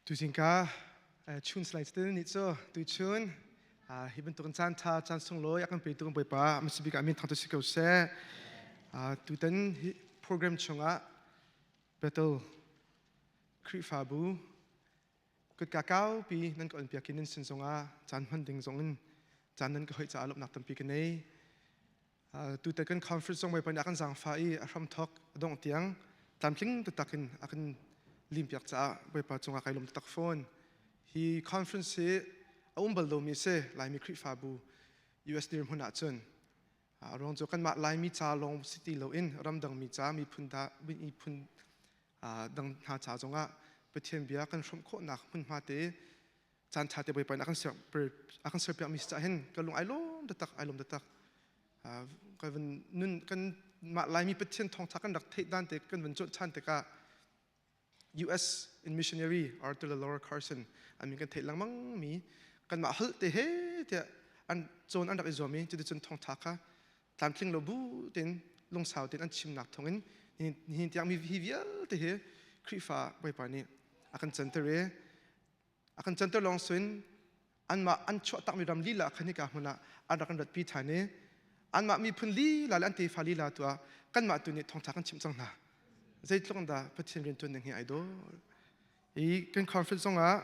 Tuzingka chun salai te nih cu tuchun hi bantukin caan ṭha caan sunglawi a kan petu kan Bawipa a hmasa bik ah min thangṭhat si ko seh. Tutan hi program chungah Bethel Khrihfabu kutka kaupi nan ka onpiak i nan sin zongah caan hman ding zongin caan nan ka hoih caah lawmhnak tampi ka nei. Tutan kan conference zong Bawipa nih a kan zaangfah i a hramthawk a dongh tiang tlamtling taktak in a kan limpiak caah Bawipa cungah kai lawm taktak fawn. Hi conference hi a um bal lomi a si Laimi Khrihfabu US dirhmun ahcun. A ruang cu kanmah Laimi ca lawng si ti loin ramdangmi ca miphun dah miphun dang hna ca zongah Pathian bia kan hrawmh khawhnak hmunhma te caan ṭha te Bawipa nih a kan serpiak mi si caah hin ka lung ai lawm taktak ai lawm taktak. Kan van nun kan mah Laimi Pathian thawngṭha kan rak theih dan te kan van cuanh ṭhan tikah US in missionary Arthur Laura Carson an min kan theih lengmang mi kanmah holh te he tiah an cawn an rak i zuam i cuticun thawngṭha kha tlamtling lo bu tein lungsau tein an chimnak thawngin nihin tiang mi hi vialte hi Khrihfa Bawipa nih a kan canter i a kan canter lawng sin anmah an chuah takmi ram lila khan hika hmun ah an rak kan ratpi ṭhan i anmah miphun lila le an tefa lila tu ah kanmah tu nih thawngṭha kan chimh cang hna. Zeitluk in dah Pathian rianṭuan ning hi ai dawh. I kan conference zongah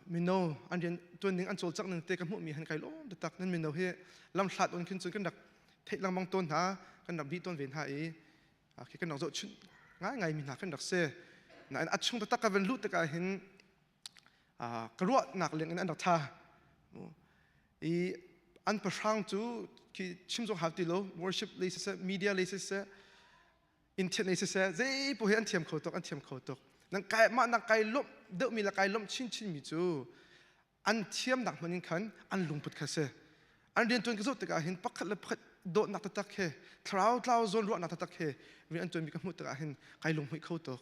mino an rian ṭuan ning an cawlcangh ning te ka hmuhmi han kai lawm taktak. Nan mino hi lamhlat on khin cun kan rak theih lengmang tawn hna, kan rak bih tawn ve hna i khi kan rak zohchunh ngaingai mi hna kan rak si. Nain a chung taktak ka van luh tikah hin ka ruahnak leng in an rak ṭha. I an pahrang cu khi chim zong hau ti lo, worship lei siseh, media lei siseh, in thian lei siseh, zei paoh hi an thiam kho tuk, an thiam kho tuk. Nan kai mah nak kai lawmh deuhmi le kai lawmh chinchin mi cu an thiamnak hman in khan an lungput kha si. An rianṭuan ka zoh tikah hin pakhat le pakhat dawtnak taktak he, thlarau tlau zawn ruahnak taktak he rian an ṭuanmi ka hmuh tikah hin kai lunghmuih kho tuk.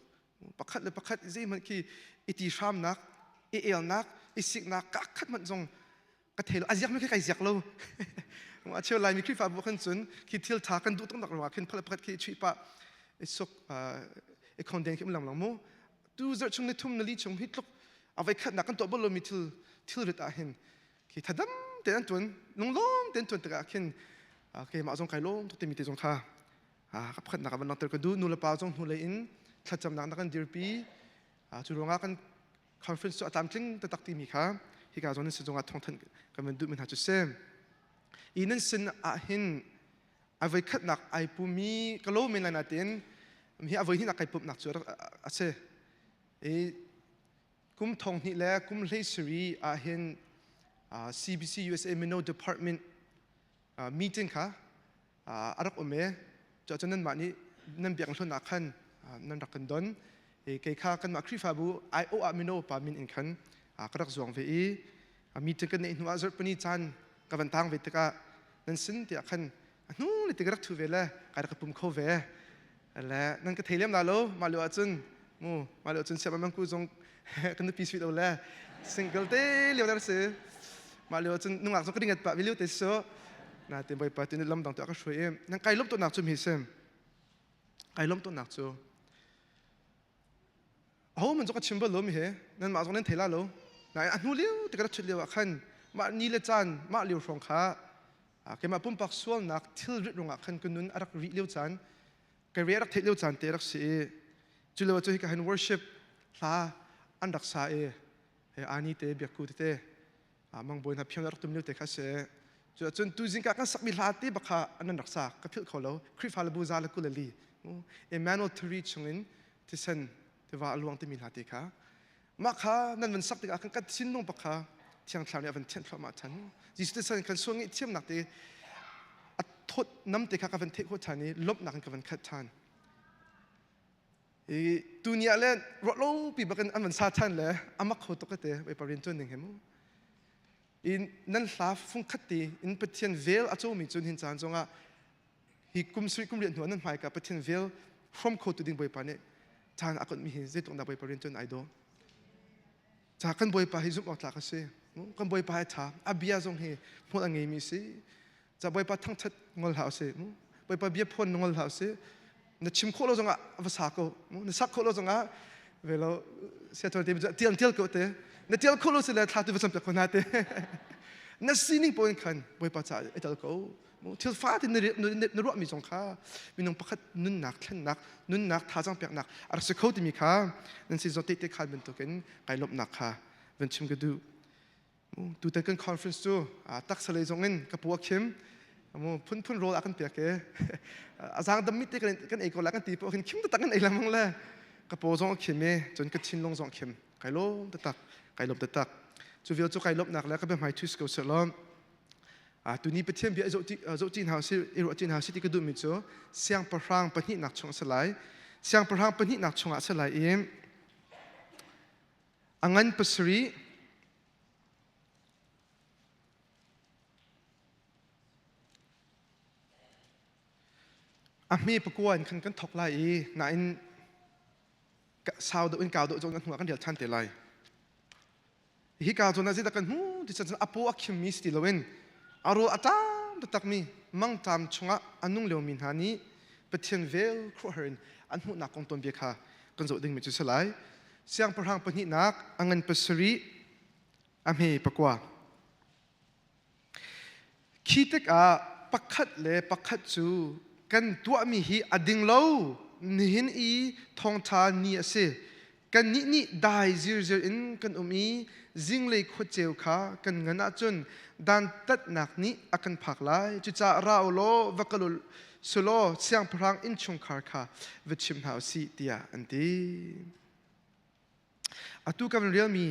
Pakhat le pakhat zeihmanh khi i ti hramnak, i elnak, i siknak ka khat hmanh zong ka thei lo. A ziakmi khi kai ziak lo. A cheu Laimi Khrihfabu khan cun khi thil ṭha kan duh tuknak ruangah khin pakhat le pakhat khi i chuih pah, i suk, i khonden khi um lengmang mu. Tu zarh chung ni thum ni li chung hi tluk a voi khatnak kan tuah bal lomi thil thilrit ah hin khi thadam tein an ṭuan lunglawm tein ṭuan tikah khin keimah zong kai lawm tuk timi te zong kha ka pakhatnak ah van langhter ka duh. Nu le pa zong hnulei in thlacamnak na kan dirpi. Cu ruangah kan conference cu a tlamtling taktak timi kha hika zawn nan sin zongah thawngthanh kan van duhmi hna cu si. I nan sin ah hin a voi khatnak ai pumi ka lo men lai nain hi a voi hnihnak kai pumhnak cu a si. I kum thong hnih le kum hlei sarih ah hin CBC USA Mino Department meeting kha a rak um i cuahcun nanmah nih nan biakinn hlun ah khan nan rak kan don. Kei kha kanmah Khrihfabu aiawh ah mino pa min in khan ka rak zuang ve i meeting kan neih hnu ah zarhpini caan ka van tang ve tikah nan sin tiah khan a hnu le ti ka rak thu ve le kai rak ka pum kho ve. Le nan ka thei lem la lo mah lio ahcun mu mah lio ahcun siam mangku zong kan nupi sui lo le single te lio der si mah lio ahcun nungak zong ka ringat pah ve lio te so na te bawipa tu nih lam dang tu a ka hruai i nan kai lawm tuahnak cu mi sim kai lawm tuahnak cu aho man zong ka chim bal lo mi he nan mah zong nan thei la lo na a hnu lio te ka rak chut lio ah khan mah ni le caan mah lio hrawng kha keimah pumpak sualnak thilrit ruangah khan ka nun a rak rih lio caan ka re rak theih lio caan te rak si i cu lio cu hika hin worship hla an rak sa i he ani te biakku tete mangbawi hna phiang rak tum lio te kha si. Cu ahcun tu zingka kan sakmi hla te bak kha an rak sa ka philh kho lo. Khrihfa le bu za le kul le li Emmanuel Thuri chungin thisen tiva a luang timi hla te kha mah kha nan van sak tikah khan kan thinlung bak kha Thiang Thlarau nih a van thianh thluahmah ṭhan. Jesuh thisen kan sual ngaihthiamnak te a thawt nam te kha ka van theih khawh ṭhan i lawmhnak in ka van khat ṭhan. I tuni ah le ruah lo pi bakin an van sa ṭhan le amak kho tuk te Bawipa rian ṭuan ning he mu. I nan hla fungkhat te in Pathian vel a comi cun hin caan zongah hi kum sui kum riat hnu nan hmaika Pathian vel hrom kho tu ding Bawipa nih caan a konmi hi zeitluk dah Bawipa rian ṭuan ai dawh. Ca kan Bawipa hi zumh awk tlak a si. Kan Bawipa hi ṭha. A bia zong hi hmual a ngeimi si. Ca Bawipa thangṭhat ngol hlah usih. Bawipa bia phuan ngol hlah usih. Na chim khawh lo zongah va sa ko. Na sak khawh lo zongah Velo sia te tial tial ko te. Na tial kho lo si le thla tu va cam piak ko hna te. Na sining po in khan Bawipa ca i tel ko. Thil fatin na ruahmi zong kha minung pakhat nunnak thlennak nunnak thazaang peknak a rak si kho timi kha nan sin zong tehte khaan bantukin kai lawmhnak kha van chim ka duh. Tutan kan conference cu taksa lei zong in ka pu a khim phunphun rawl a kan pek i a zaang dam mi te kan ei ko la kan ti poh khin khim taktak kan ei lengmang le ka paw zong a khim i cun ka thinlung zong a khim kai lawm taktak kai lawm taktak cu vial cu kai lawmhnak le ka biahmai thu si ko seh law tuni Pathian bia zoh ti hna usih i ruah ti hna usih ti ka duhmi cu siangpahrang pahnihnak chung a si lai siangpahrang pahnihnak chungah a si lai i a ngan pasarih a hme pakua in khan kan thawk lai i nain sau deuh in kau deuh zong kan hnu ah kan rial ṭhan te lai. Hika zawn ah zeidah kan hmu ti cun a paw a khimmi si ti loin a rawl a ṭam taktakmi mangṭam chungah a nung liomi hna nih Pathian vel khuaruahhar in an hmuhnak kong tuanbia kha kan zoh dingmi cu si lai. Siangpahrang pahnihnak a ngan pasarih a hme pakua. Khi tikah pakhat le pakhat cu kan tuahmi hi a ding lo, nihin i thawngṭha ni a si. Kannih nih dai zirziar in kan um i zinglei khuaceu kha kan ngan ahcun dantatnak nih a kan phak lai. Cucaah ra u law va kal u sulaw siangpahrang innchungkhar kha va chim hna u sih tiah an ti. Atu kan relmi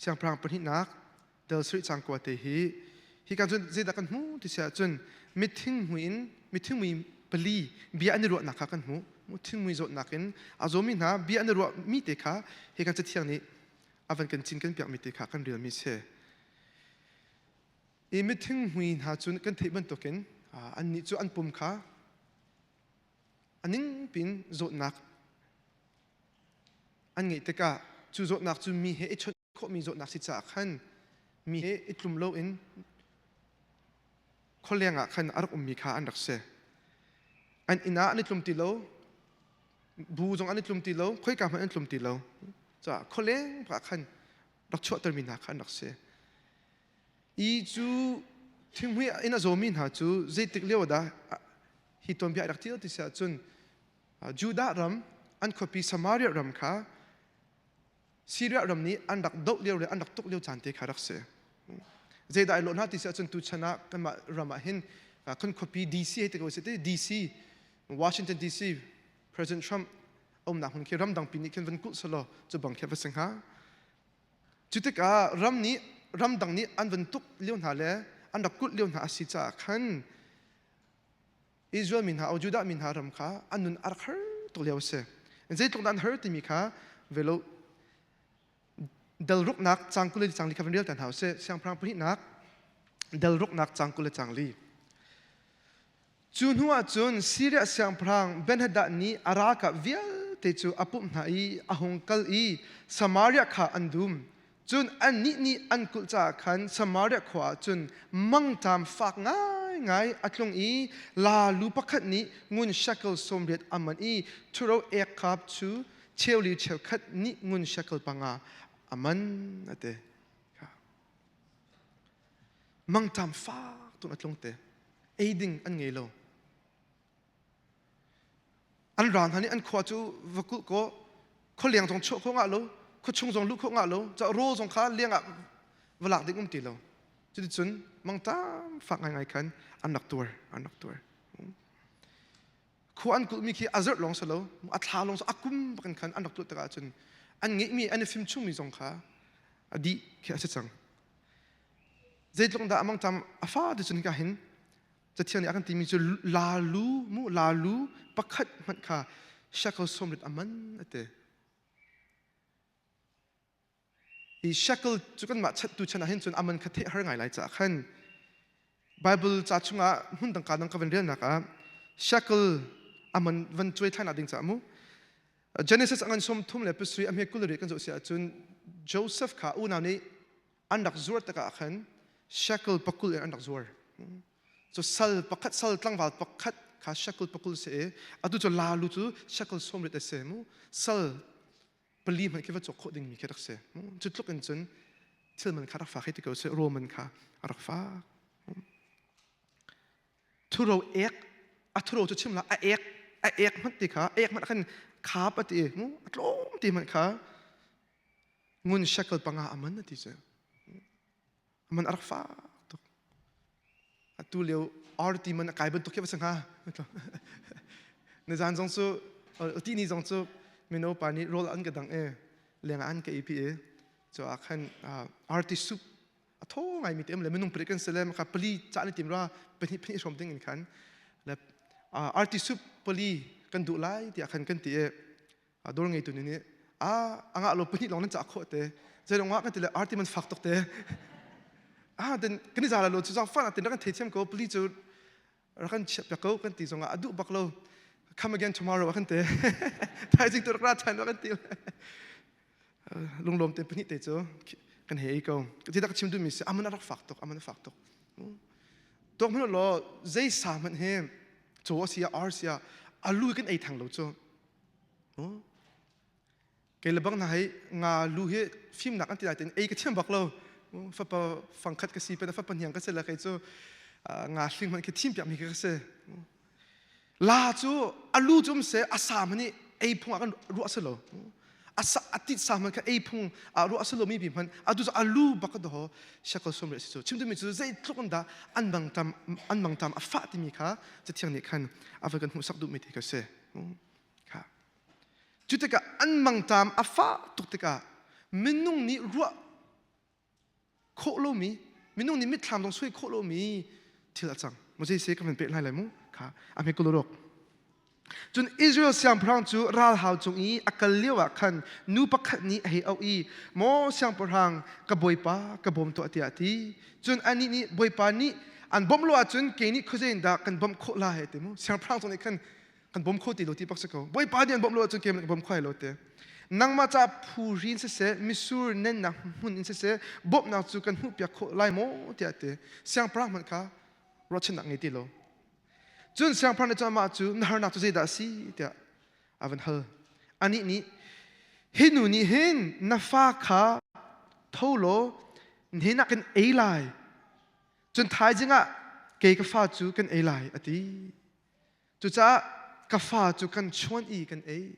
siangpahrang pahnihnak del sarih cang kua te hi hi kan cun zeidah kan hmu ti si ahcun mithing mui in mithing mui pali bia an i ruahnak kha kan hmu thingmui zawtnak in a zawmi hna bia an i ruah mi te kha hi kan cathiang nih a van kan cin kan piak mi te kha kan rel mi si i mithing mui hna cun kan theih bantukin annih cu an pum kha a ningpin zawtnak an ngeih tikah cu zawtnak cu mi he i chawnh khawhmi zawtnak si caah khan mi he i tlum loin khualeng ah khan a rak ummi kha an rak si. An inn ah an i tlum ti lo, bu zong an i tlum ti lo, khoika hmanh an tlum ti lo. Caah khualeng ah khan rak chuahtermi hna kha an rak si. I cu thinghmui in a zawmi hna cu zeitik lio dah hi tuanbia a rak ṭial ti si ahcun Judah ram an khuapi Samaria ram kha Syria ram nih an rak doh lio le an rak tuk lio caan te kha rak si. Zeidah ai lawh hna ti si ahcun tuchan ah kanmah ram ah hin kan khuapi DC hei ti ko si DC Washington DC President Trump umnak hmun khi ramdang pi nih khin van kulh selaw cu bang khi va si hnga. Cu tikah ram nih ramdang nih an van tuk lio hna le an rak kulh lio hna a si caah khan Israel mi hna, Judah mi hna ram kha an nun a rak har tuk lio a si. Zeitluk dah an har timi kha velo delruknak cang 20 le cang li kha van rel ta hna usih. Siangpahrang pahnihnak delruknak cang 20 le cang li. Cu hnu ah cun Siria siangpahrang Ben-hadad nih a ralkap vialte cu a pumh hna i a hung kal i Samaria kha an dum. Cun annih nih an kulh caah khan Samaria khua ah cun mangṭam fak ngaingai a tlung i laalu pakhat nih ngun shekel 80 a man i ṭhuro ek kap cu cheuli cheukhat nih ngun shekel panga a man a ti. Mangṭam fak tuk a tlung te. Ei ding an ngei lo. An ral hna nih an khua cu va kulh kaw khualeng zong chuah khawh ngah lo, khuachung zong luh khawh ngah lo, ca rawl zong kha leng ah va lak ding um ti lo. Cuticun mangṭam fak ngaingai khan an rak tuar, an rak tuar. Khua an kulhmi khi a zarh lawng si lo, a thla lawng si, a kum bakin khan an rak tuah tikah cun an ngeihmi, an i fim chungmi zong kha a dih khi a si cang. Zeitluk dah a mangṭam a fa ti cun hika hin Cathiang nih a kan timi cu lalu mu lalu pakhat hmanh kha shekel 80 a man a ti. Hi shekel cu kanmah chattu chan ah hin cun a man kha theih har ngai lai caah khan Bible ca chungah hmun dang ka dang ka van relnak ah shekel a man van cuai thlai nak ding caah mu Genesis a ngan 37 a hme 20 kan zoh si ahcun Joseph kha unau nih an rak zuar tikah khan shekel pakul in an rak zuar. Cu sal pakhat sal tlangval pakhat kha shekel pakul si i atu cu lalu cu shekel 80 a si mu. Sal Pali hmanh khi va cawk khawh dingmi khi rak si. Cu tluk in cun thil man kha rak fak hei ti ko seh, raw man kha a rak fak. Thuro ek, a thuro cu chim la, a ek, a ek hmanh ti kha, ek hmanh khan khap a ti, a tlawm ti hmanh kha ngun shekel panga a man a ti cu. A man a rak fak tuk. Atu lio RT man a kai bantuk khi va si hnga. Nizan zong cu ti ni zong cu mino pa nih rawl an ka dang i leng ah an ka ipi i cu ah khan RT soup a thaw ngaimi te um le minung palik kan si le maka pali cah ni tim ra pahnih pahnih hrawm ding in khan le RT soup pali kan duh lai tiah khan kan ti i dawr ngeitu nih a angah lo pahnih lawng nan cah khawh te zeilong ah kan ti le arti man fak tuk te ah den kan i za lo cu zang fan tin rak kan thei thiam ko pali cu rak kan chiah piak ko kan ti zong ah a duh bak lo come again tomorrow kan te thaizing tu rak ra than kan ti lunglawm te pahnih te cu kan hei ko ti dak chim duhmi si aman a rak fak tuk aman a fak tuk tok hmanh law zei sa hmanh he chaw a si ah ar si ah alu kan ei thang lo cu Kei le bang hna hi nga lu hi fimnak an ti lai tein ei ka thiam bak lo. Fapa fangkhat ka si pen fapa hniang ka si le kei cu nga hling hmanh khi thim piak mi ka si. La cu a lu cu um se a sa hmanh i ei phung ah kan ruah si lo. A sa a tit sa hmanh kha ei phung ah ruah si lo mi bi hmanh atu cu a lu bak ka do shekel sum re si cu. Chim tu mi cu zeitluk in dah an mangtam an mangtam a fah timi kha cathiang nih khan a va kan hmuhsak duh mi te ka si. Kha. Cu tikah an mangṭam a fah tuk tikah minung nih ruah khawh lomi, minung nih mitthlam zong sui khawh lomi thil a cang. Moses ka van peh lai lai mu. Kha a hme kulorok. Cun Israel siangpahrang cu ralhau cung i a kal lio ah khan nu pakhat nih a hei auh i, Maw siangpahrang, ka bawipa, ka bawm tuah tiah a ti. Cun anih nih Bawipa nih an bawmh lo ahcun kei nih khuazei in dah kan bawmh khawh lai a ti mu. Siangpahrang zong nih khan kan bawm kho ti lo ti bak si ko bawipa nih an bawmh lo ahcun keimah kan bawm kho lo te nangmah ca phu in siseh misur nennak hmun in siseh bawmhnak cu kan hmuh piak khawh lai maw tiah ti siangpahrang hmanh kha ruahchannak ngei ti lo cun siangpahrang nih cun amah cu na harnak cu zeidah a si tiah a van hal anih nih hi nu nih hin na fa kha tho law nihin ah kan ei lai cun thaizing ah kei ka fa cu kan ei lai a ti Cucaah ka fa cu kan chuan i kan ei.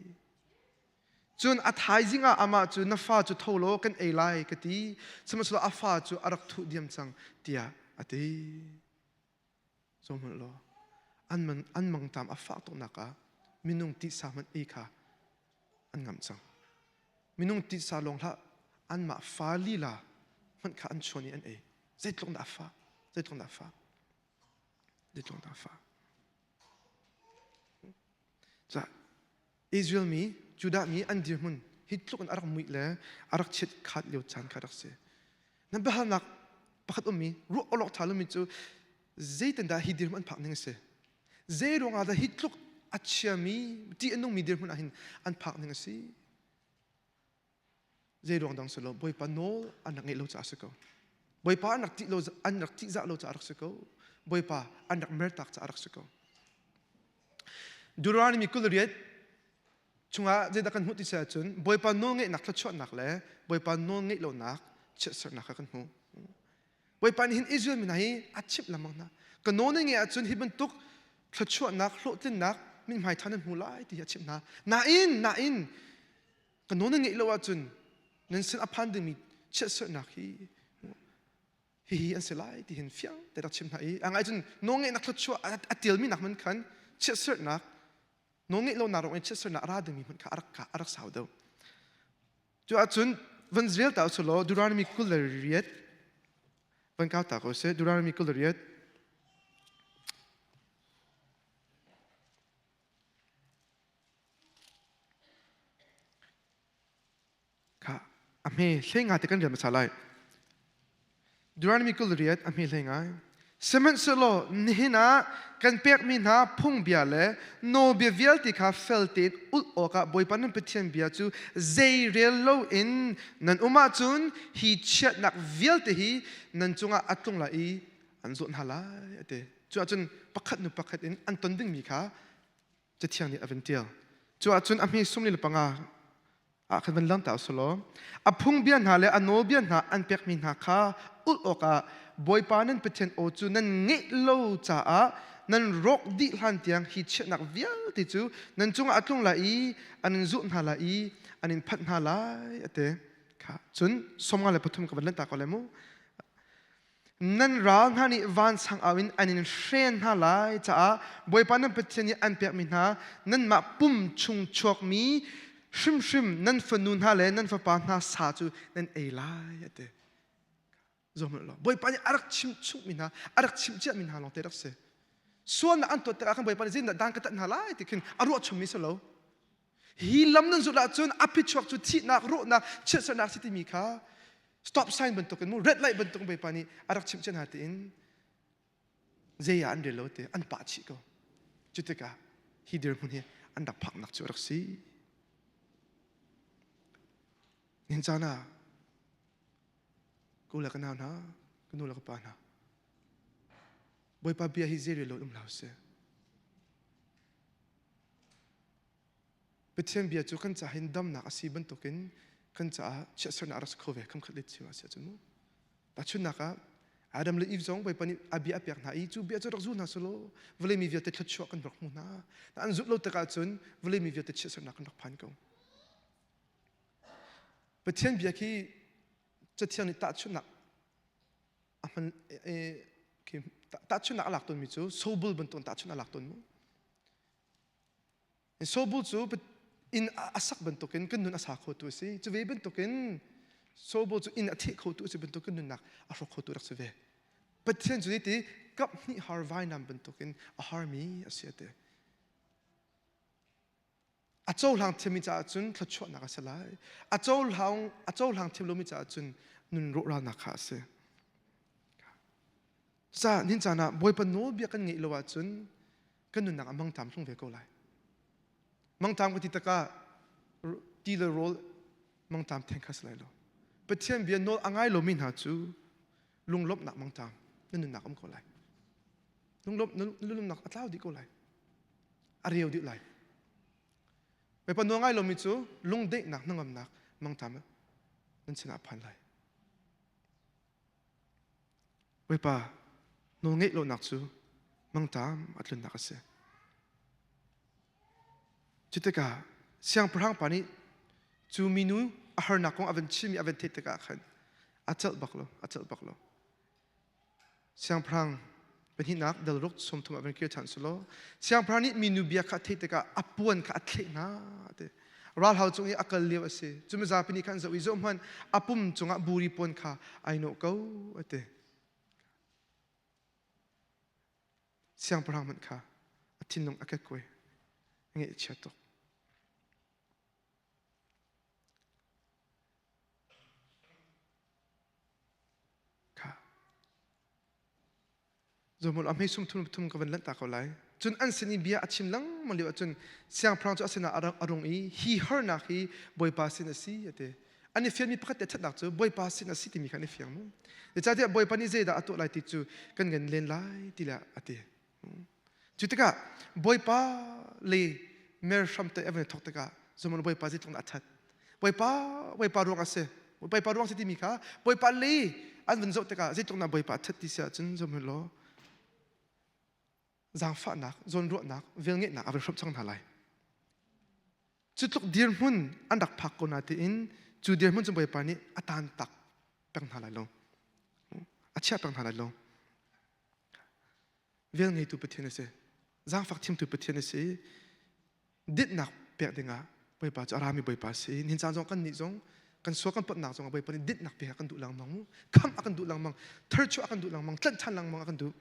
Cun a thaizing ah amah cu na fa cu tho law kan ei lai ka ti. Sihmanhsehlaw a fa cu a rak thuh diam cang tiah a ti. Zo hmanh law an man an mangtam a fah tuknak ah minung tisa hmanh ei kha an ngamh cang. Minung tisa lawng hlah anmah fa lila hmanh kha an chuan i an ei. Zeitluk dah a fah? Zeitluk dah a fah? Zeitluk dah a fah? Ca Israel mi, Judah mi an dirhmun hi tluk in a rak muih le a rak chiat khat lio caan kha rak si. Nan biahalnak pakhat ummi, ruah awlok ṭha lomi cu zeitindah hi dirhmun an phak ning a si? Zei ruangah dah hi tluk a chiami, ṭih a nungmi dirhmun ah hin an phak ning a si? Zei ruang dang si lo, Bawipa nawl an rak ngeih lo caah a si ko. Bawipa an rak ṭih lo, an rak ṭihzah lo caah a rak si ko. Bawipa an rak mertak caah a rak si ko. Deuteronomy 28 chungah zeidah kan hmuh ti si ahcun Bawipa nawlngeihnak thluachuahnak le Bawipa nawlngeih lonak chiatsernak kha kan hmuh. Bawipa nih hin Israel mi hna hi a chimh lengmang hna. Ka nawl nan ngeih ahcun hi bantuk thluachuahnak, hlawhtlinnak, mithmai ṭha nan hmu lai ti hi a chimh hna. Nain, nain ka nawl nan ngeih lo ahcun nan sin a phan dingmi chiatserhnak hi hihi an si lai ti hin fiang te rak chim hna i a ngai cun nawlngeihnak thluachuah a tialmi nak hmanh khan chiatserhnak nawlngeih lonak ruang in chiatserhnak a ra dingmi hmanh kha a rak a rak sau deuh. Cu ahcun van rel ta usih law Deuteronomy 28 van kau ta ko sih Deuteronomy 28 Kha a hme hlei nga te kan rian hmasa lai. Deuteronomy 28 a hme hlei ngai. Sihmanhsehlaw nihin ah kan pekmi hna phungbia le nawlbia vialte kha fel tein ulh awkah Bawipa nan Pathian bia cu zei rel loin nan um ahcun hi chiatnak vialte hi nan cungah a tlung lai i an zawt hna lai a ti. Cu ahcun pakhat hnu pakhat in an ton dingmi kha Cathiang nih a van tial. Cu ahcun a hme sum le panga. Ah khan van lang ta usulaw a phungbia hna le a nawlbia hna an pekmi hna kha ulh awkah Bawipa nan Pathian aw cu nan ngeih lo caah nan rawk dih hlan tiang hi chiatnak vialte cu nan cungah a tlung lai i an in zulh hna lai i an in phanh hna lai a ti. Kha cun 53 ka van lanta ko lai mu. Nan ral hna nih vansang au in an in hren hna lai caah Bawipa nan Pathian nih an pekmi hna nanmah pum chung chuakmi hrimhrim nan fanu hna le nan fapa hna sa cu nan ei lai a ti. Zoh law Bawipa nih a rak chim chungmi hna a rak chimh ciami hna lawng te rak si. Sualnak an tuah tikah khan Bawipa nih zeitindah dan ka tat hna lai ti khin a ruah chungmi si lo. Hi lam nan zulh ahcun a phichuak cu thihnak, rawhnak, chiatsernak si timi kha stop sign bantukin mu red light bantukin Bawipa nih a rak chimh hna tiin zei ah an rel lo te an pah chih ko. Cu tikah hi dirhmun hi an rak phaknak cu a rak si. Nihin caan ah ka u le ka nau hna, ka nu le ka pa hna, Bawipa bia hi zei rel lo um hlah usih. Pathian bia cu kan caah hin damnak a si bantukin kan caah chiatsernak a rak si kho ve khamkhat let cio a si ahcun mu. Tahchunhnak ah Adam le Eve zong Bawipa nih a bia a pek hna i cu bia cu rak zul hna selaw vawlei mi vialte thluachuah kan rak hmu hna. An zulh lo tikah cun vawlei mi vialte chiatsernak kan rak phan ko. Pathian bia khi Cathiang nih tahchunhnak a hman khi tahchunhnak a lak tawnmi cu sobul bantuk tahchunhnak a lak tawn mu. Sobul cu inn a sak bantukin kan nun a sa khotu a si. Cu ve bantukin sobul cu inn a theh khotu a si bantuk kan nunnak a hrawk khotu rak si ve. Pathian cu ti kap hnih har vainam bantukin a harmi a si a ti. A cohlang thiammi caah cun thluachuahnak a si lai. A cohlang a cohlang thiam lomi caah cun nun rawhralnak kha a si. Ca nin caan ah Bawipa nawlbia kan ngeih lo ahcun kan nunnak ah mangṭam tlung ve ko lai. Mangṭam ka ti takah ti le rawl mangṭam theng kha si lai lo. Pathian bia nawl a ngai lomi hna cu lunglawmhnak mangṭam na nunnak um ko lai. Lunglawmh lunglawmhnak a tlau dih ko lai. A reu dih lai. Bawipa nawl ngai lomi cu lungdaihnak hnangamnak mangṭam nan sinah a phan lai. Bawipa nawlngeih lonak cu mangṭam a tlunnak a si. Cu tikah siangpahrang pa nih cu minu a harnak kong a van chim i a van theih tikah khan a celh bak lo, a celh bak lo. Siangpahrang pahnihnak dalruk 30 ah van kir ṭhan selaw siangpahrang nih minu bia kha a theih tikah a puan kha a thleh hna ti. Ralhau cung i a kal lio a si. Cu mizapi nih khan zoh i zohhmanh a pum cungah buri puan kha ai nawh ko a ti. Siangpahrang hmanh kha a thinlung a kekkuai, a ngaihchia tuk. Kha. Zohmul a hmei sum thum thum ka van lanh ta ko lai. Cun an sin i bia a chim lengmang lio ahcun siangpahrang cu a sinah a rung i hi harnak hi Bawipa sin a si a ti. An i fianmi pakhat te ṭhatnak cu Bawipa sin a si timi kha an i fiang mu. Zeicahtiah Bawipa nih zeidah a tuah lai ti cu kan ngan len lai ti le a ti. Cu tikah Bawipa le mer hram te a van i thawk tikah zumul Bawipa zeitluk a ṭhat. Bawipa Bawipa ruang a si. Bawipa ruang si timi kha Bawipa le an van zoh tikah zeitluk na Bawipa a ṭhat ti si ahcun zumul law zaangfahnak, zawnruahnak, velngeihnak a van hrawmh cang hna lai. Cu tluk dirhmun an rak phak ko na tiin cu dirhmun cu Bawipa nih a tan tak peng hna lai lo. A chiah peng hna lai lo. Vel ngeitu Pathian a si. Zaangfak thiamtu Pathian a si. Dinhnak pek dingah Bawipa cu a rami Bawipa a si. Nihin caan zong kan nih zong kan sual kan potnak zong ah Bawipa nih dinhnak pek a kan duh lengmang mu. Khamh a kan duh lengmang, tharchuah a kan duh lengmang, tlanh ṭhan lengmang a kan duh.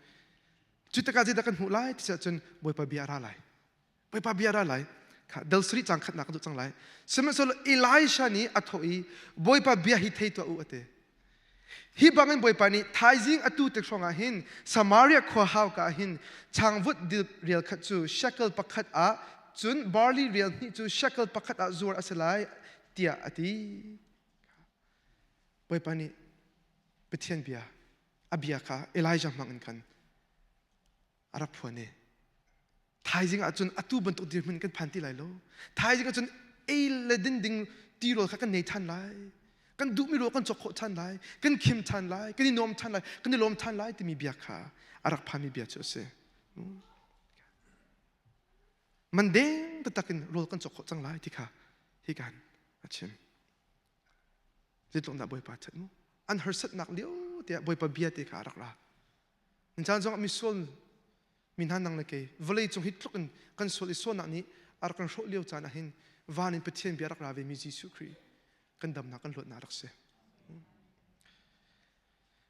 Cu tikah zeidah kan hmuh lai ti ahcun Bawipa bia a ra lai. Bawipa bia ra lai. Kha dal sarih cang khatnak ka duh cang lai. Sihmanhsehlaw Elisha nih a thawh i Bawipa bia hi thei tuah u a ti. Hi bangin Bawipa nih thaizing atu tik hrawngah hin Samaria khua hauka ah hin changvut dil rial khat cu shekel pakhat ah cun barley rial hnih cu shekel pakhat ah zuar a si lai tiah a ti. Bawipa nih Pathian bia a bia kha Elijah hmang in khan a rak phuan i thaizing ahcun atu bantuk dirhmun kan phan ti lai lo thaizing ahcun ei le din ding tirawl kha kan nei ṭhan lai. Kan duhmi rawl kan cawk khawh ṭhan lai. Kan khim ṭhan lai. Kan i nuam ṭhan lai. Kan i lawm ṭhan lai timi bia kha a rak phanmi bia cu a si. Man deng taktak in rawl kan cawk khawh cang lai ti kha hi kan a chim. Zeitluk dah Bawipa ṭhat mu? An harsatnak lio tiah Bawipa bia te kha a rak ra. Nan caan zongah misual mi hna nang le kei vawlei cung hi tluk in kan sual i sualnak nih a rak kan hrawh lio caan ah hin van in Pathian bia rak ra ve mi Jesuh Khrih kan damnak kan luatnak rak si.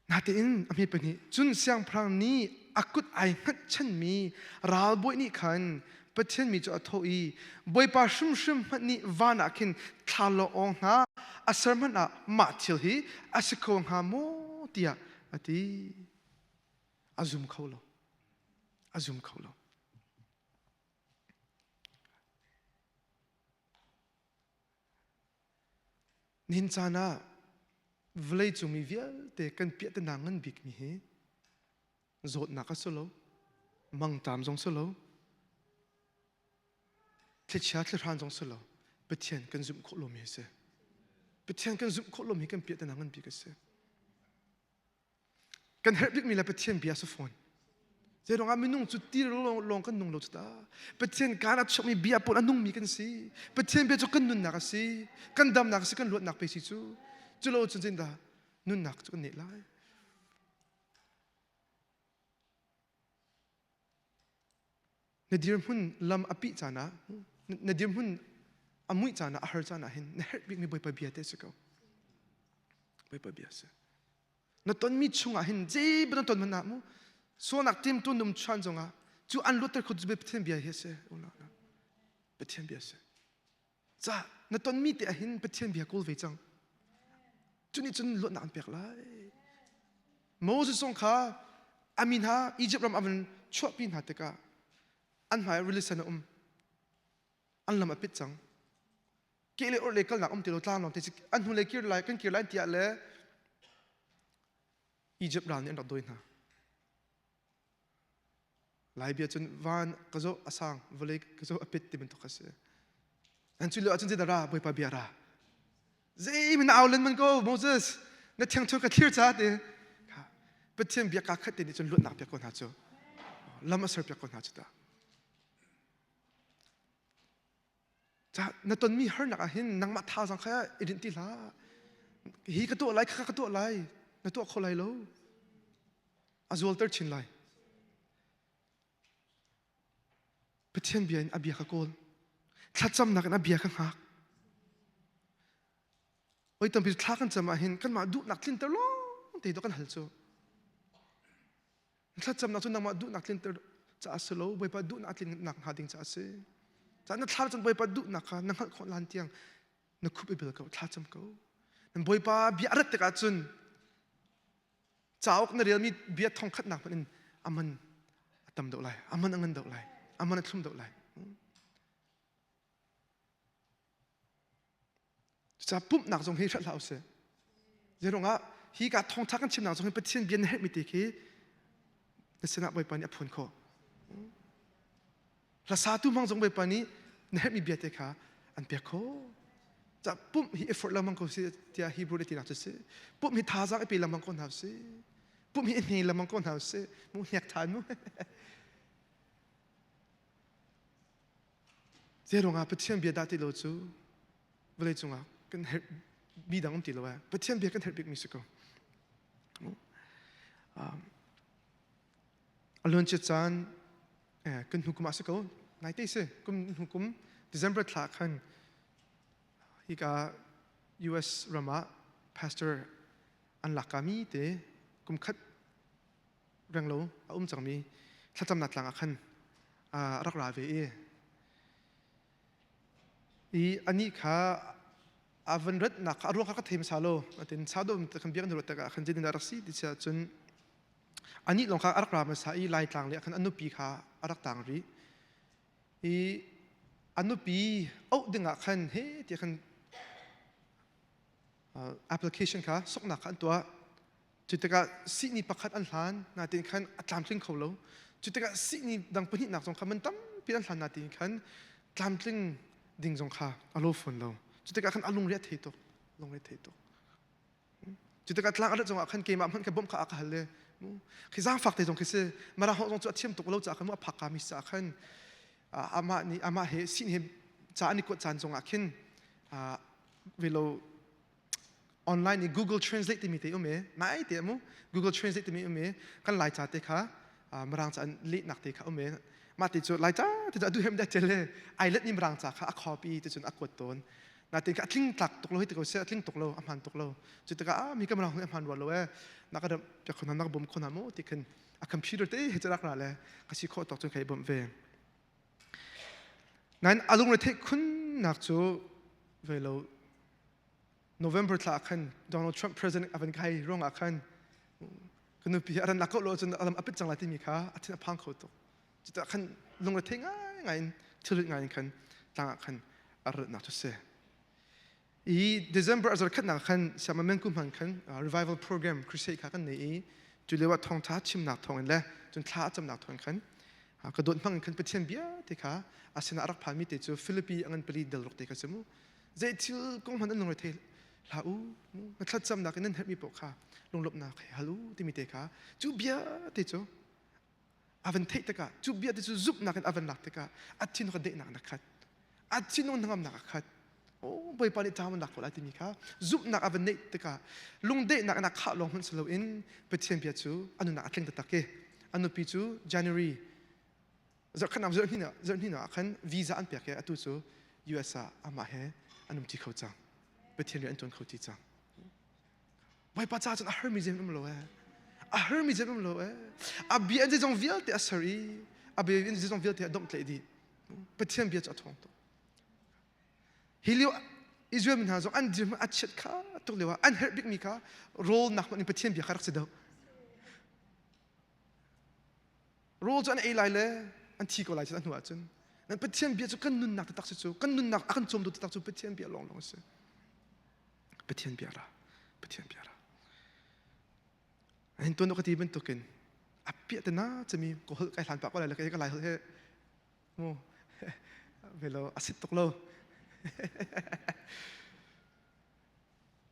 Natein a hme pahnih cun siangpahrang nih a kut ai hngatchanmi ralbawi nih khan Pathian mi cu a thawh i Bawipa hrimhrim hmanh nih van ah khin thla lawng hna a ser hmanh ah mah thil hi a si kho hnga maw tiah a ti. A zum kho lo. A zum kho lo. Nihin caan ah vawleicung mi vialte kan piahtana ngan bikmi hi zawtnak a si lo, mangṭam zong si lo, thlichia thlihran zong si lo, Pathian kan zumh khawh lomi a si. Pathian kan zumh khawh lomi kan piahtana ngan bik a si. Kan herh bikmi le Pathian bia si fawn. Zeiruangah minung cu ti lawng kan nung lo cu ta. Pathian kaan a chuakmi bia pawl a nungmi kan si. Pathian bia cu kan nunnak a si. Kan damnak a si, kan luatnak pe si cu. Cu lo cun zeidah nunnak cu kan neih lai. Na dirhmun lam a pih caan ah, na dirhmun a muih caan ah, a har caan ah hin na herh bikmi Bawipa bia te si ko. Bawipa bia si. Na tonmi chungah hin zei na ton hmanh ah mu sualnak timtu num chuan zongah cu an luatter kho Pathian bia hi a si. Pathian bia si. Ca na tonmi te ah hin Pathian bia kawl ve cang. Cu nih cun luatnak an pek lai. Moses zong kha a mi hna Egypt ram a van chuahpi hna tikah an hmai rili sen a um. An lam a pit cang. Ke le orh le kalnak um ti lo tlang lawng te an hnu le kir lai kan kir lai tiah le Egypt ral nih an rak dawi hna. Lai bia cun van ka zoh a sang vawlei ka zoh a pit ti bantuk a si. An cu lio ahcun zeidah ra Bawipa bia ra. Zei min au len man ko Moses na thiangthu ka thlir ca ti. Pathian bia ka khat te nih cun luatnak pek ko hna cu. Lam a ser piak ko hna cu ta. Ca na tonmi harnak ah hin nangmah thazaang kha i rinh ti hlah. Hi ka tuah lai, kha ka tuah lai, na tuah kho lai lo. A zualter chin lai. Pathian bia in a bia ka kawl. Thlacamnak in a bia ka hngak. Oi tampi thla kan cam ah hin kanmah duhnak tlinter lawng te kan hal cu. Thlacamnak cu nangmah duhnak tlinter caah si lo, Bawipa duhnak tlinnak hnga ding caah a si. Ca na thla cun Bawipa duhnak kha na hngalh khawh lan tiang na khup i bil ko, thlacam ko. Nan Bawipa bia a rat tikah cun cauk na relmi bia thongkhatnak hmanh in aman a tam deuh lai, aman a ngan deuh lai, aman a thlum deuh lai. Cucaah pumhnak zong hi hrelh hlah usih. Zeiruangah hi ka thawngtha kan chimnak zong hi Pathian bia na herhmi te khi na sinah Bawipa nih a phuan khawh. Hlasatu hmang zong Bawipa nih na herhmi bia te kha an pek khawh. Ca pumh hi effort lengmang ko si tiah Hebrew le tinak cu si. Pumh hi thazaang i pe lengmang ko hna si. Pumh hi i hne lengmang ko hna si. Mu hnek than mu. Zeiruangah Pathian bia dah ti lo cu vawlei cungah kan herh mi dang um ti lo eh. Pathian bia kan herh bikmi si ko. A luancia caan kan hnu kum ah si ko. Naite si kum hnu kum December thla khan hika US ram ah pastor an lakkami te kum khat renglo a um cangmi thlacamnak tlang ah khan a rak ra ve i i anih kha a van ratnak kha a ruang kha ka thei hmasa lo atin sa dawm kan biak na ruat tikah khan zeitin dah rak si ti sia cun anih lawng kha a rak ra hmasa i laitlang le khan a nupi kha a rak tang rih i a nupi auh dingah khan he ti khan application kha soknak kha an tuah. Cu tikah sihni pakhat an hlan natin khan a tlamtling kho lo. Cu tikah sihni dang pahnihnak zong kha man tampi an hlan natin khan tlamtling ding zong kha a lo fawn lo. Cu tikah khan a lungre a thei tuk. Lungre thei tuk. Cu tikah tlang a rat zongah khan keimah hmanh ka bawmh kha a ka hal le khi zaangfak te zong khi si mara ho zong cu a thiam tuk lo caah khan mu a phak ka mi caah khan amah nih amah he sin he ca an i kuat caan zongah khin velo online i Google Translate timi te um e nai te mu Google Translate timi um e kan lai ca te kha mirang ca an lehnak te kha um e mah te cu lai ca te cu a duh hem da tel le ai let ni mirang ca kha a copy te cun a kuat tawn natin ka tling tlak tuk lo hi te ko se a tling tuk lo a hman tuk lo cu tikah a mi ka mirang a hman rual lo e na ka dam pek khona na ka bom khona mu ti khin a computer te he rak ra le ka si khawh tok cun kai bom ve Nain a lungre theih khunnak cu ve lo November thla ah khan Donald Trump president a van kai ruangah khan ka nupi a ran ko lo cun alam a pit cang lai timi kha a thin a phang kho tuk. Cucaah khan lungre thei ngai in thilrit ngai in khan tlang ah khan a ratnak cu si. I December a zarkhatnak khan Siamamenku hman khan revival program crusade kha kan nei i cu lio ah thawngtha chimnak thawngin le cun thla a camnak thawngin khan ka dawt hmang in khan Pathian bia te kha a sinah a rak phanmi te cu Philippi a ngan pali del ruk te kha si mu zei thil kong hmanh an lungre thei hlah u na thlacamnak in nan herhmi paoh kha lunglawmhnak he hal u timi te kha cu bia te cu a van theih tikah cu bia te cu zumhnak in a van lak tikah a thinlung a dehnak na khat a thinlung hnangamnak a khat oh bawipa nih ṭam an lak ko lai timi kha zumhnak a van neih tikah lungdehnak in a khah lawng hmanh si loin Pathian bia cu a nunnak a tling taktak i a nupi cu January zarhkhatnak zarhhnih ah khan visa an pek i atu cu US ah amah he an umṭi kho cang Pathian rian an ṭuan kho ti cang Bawipa ca cun a harmi zeim um lo ee. A harmi zeim um lo ee. A bia in zeizong vialte a ser i a bia in zeizong vialte a domhtlaih dih. Pathian bia cu a ṭhawng tuk. Hi lio Israel mi hna zong an dirhmun a chiat kha tuk lio ah an herh bikmi kha rawlnak hmanh in Pathian bia kha rak si deuh. Rawl cu an ei lai le an thi ko lai cu a hnu ahcun. Nan Pathian bia cu kan nunnak taktak si cu kan nunnak a kan cawmtu taktak cu Pathian bia lawnglawng a si. Pathian bia ra Pathian bia ra Hin tuan ka ti bantukin a piah te na chami ko hol kai hlan pa ko lai le ka lai hol he mu velo a sit tuk lo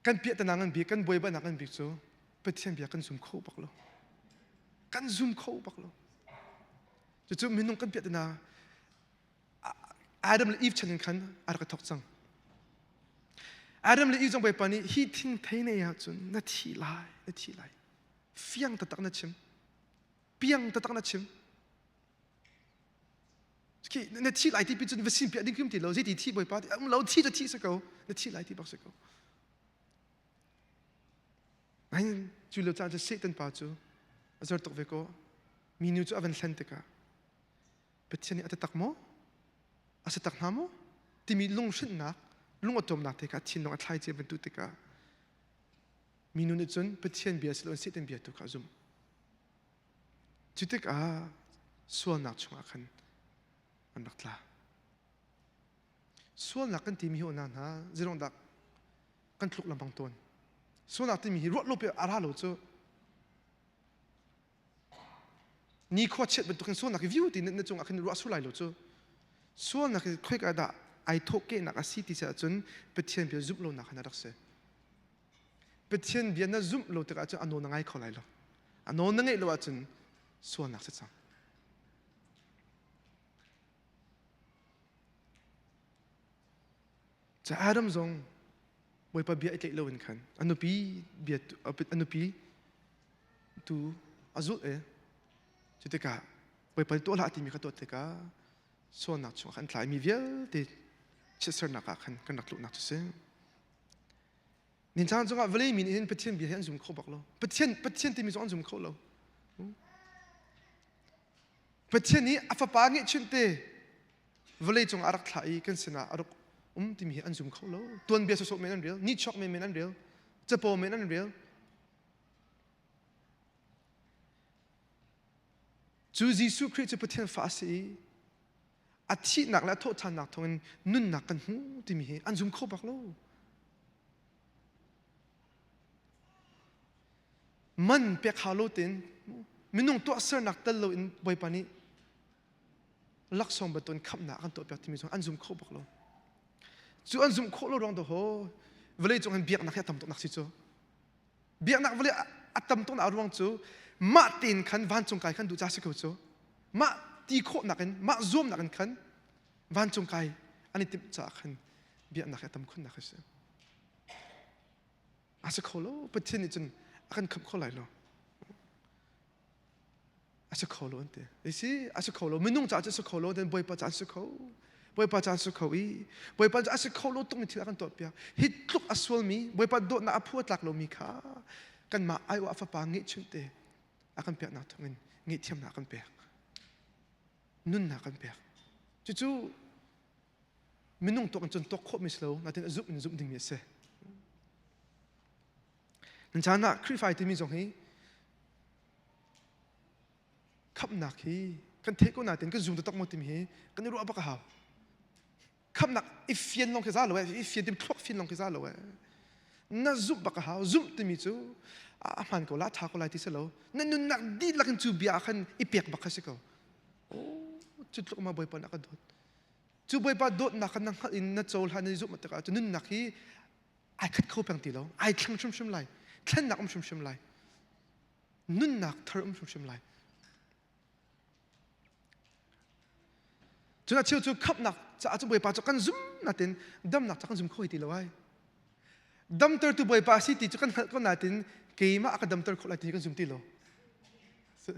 kan piah te na ngan bik kan buai ba na ngan bik cu Pathian bia kan zum kho bak lo kan zum kho bak lo cucu minung kan piah te na Adam le Eve chan in khan a rak i thawk cang. Adam le Eve zong Bawipa nih hi thingthei nei ahcun na thi lai, na thi lai. Fiang taktak na chim. Piang taktak na chim. Khi na thi lai ti pi cun va sim piah ding kim ti lo zeiti thi Bawipa ti um lo thi cu thi si ko na thi lai ti bak si ko. Nain cu lo caan cu Satan pa cu a zor tuk ve ko. Minu cu a van hlen tikah Pathian nih a ti tak maw? A si tak hnga maw? Timi lunghrinhnak, lungawṭawmnak te kha thinlung a thlai cia bantuk tikah minu nih cun Pathian bia si loin Satan bia tu kha a zumh. Cu tikah sualnak chungah khan an rak tla. Sualnak kan timi hi unau hna zeirong dah kan tluk lengmang tawn. Sualnak timi hi ruah lo pi a ra lo cu Nikhua chiat bantukin sualnak hi viu ti na cungah khin ruah sur lai lo cu. Sualnak hi khoika dah ai thawhkehnak a si ti si ahcun Pathian bia zumh lonak khan a rak si. Pathian bia na zumh lo tikah cun a nawl na ngai kho lai lo. A nawl na ngeih lo ahcun sualnak si cang. Ca Adam zong Bawipa bia i tlaih loin khan a nupi bia a nupi tu a zulh i cu tikah Bawipa nih tuah hlah timi kha tuah tikah sualnak chungah khan tlaimi vialte chiatsernak ah khan kan rak luhnak cu si. Nin caan cungah vawlei mi nih hin Pathian bia hi an zum kho bak lo. Pathian Pathian timi zong an zum kho lo. Pathian nih a fapa ngeihchunh te vawlei cungah a rak thlah i kan sinah a rak um timi hi an zum kho lo. Tuanbia sawsawh men an rel, nihchuak men men an rel, capo men an rel. Cu Jesuh Khrih cu Pathian fa a si i a thihnak le a thawhṭhannak thawngin nunnak kan hmu timi hi an zum kho bak lo. Man pek hau lo tein minung tuahsernak tel loin Bawipa nih laksawng bantukin khamhnak a kan tuahpiak timi zong an zum kho bak lo. Cu an zumh khawh lo ruang to ho vawlei cung hin biaknak hi a tam tuk nak si cu. Biaknak vawlei a tam tuk nak ruang cu mah tein khan vancung kai khan duh ca si ko cu. Mah ti khawh nak in mah zuamnak in khan vancung kai an i timh caah khan biaknak hi a tam khun nak a si. A si kho lo Pathian nih cun a kan khamh kho lai lo. A si kho lo an ti. Si a si kho lo minung caah cu a si kho lo then Bawipa caah a si kho. Bawipa caah a si kho i Bawipa cu a si kho lo tuk mi thil a kan tuah piak. Hi tluk a sualmi Bawipa dawtnak a phu a tlak lomi kha kanmah aiawh a fapa ngeihchunh te a kan peknak thawngin ngaihthiamnak a kan pek. Nunnak kan pek. Cucu minung tuak in cun tuak khawhmi si lo natin a zumh in zumh dingmi a si. Nan caan ah Khrihfa timi zong hi khamhnak hi kan theih ko natin kan zum taktak maw timi hi kan i ruah bak a hau. Khamhnak i fian lawng khi za lo eh, i fian timi thluak fian lawng khi za lo eh. Na zumh bak a hau. Zumh timi cu a hmaan ko la, a ṭha ko lai ti si lo. Na nunnak dihlak in cu bia ah khan i pek bak kha si ko. Oh, cu tluk ma Bawipa nih a ka dawt. Cu Bawipa dawtnak kha na hngalh in na cohlan i zumh tikah cu nunnak hi ai khat kho peng ti lo. Ai thleng hrimhrim lai. Thlennak um hrimhrim lai. Nunnak thar um hrimhrim lai. Cun a cheu cu khamhnak caah cu Bawipa cu kan zum natin damnak ca kan zum kho ti lo ai. Damtertu Bawipa a si ti cu kan hngalh ko natin keimah a ka damter khawh lai ti kan zum ti lo.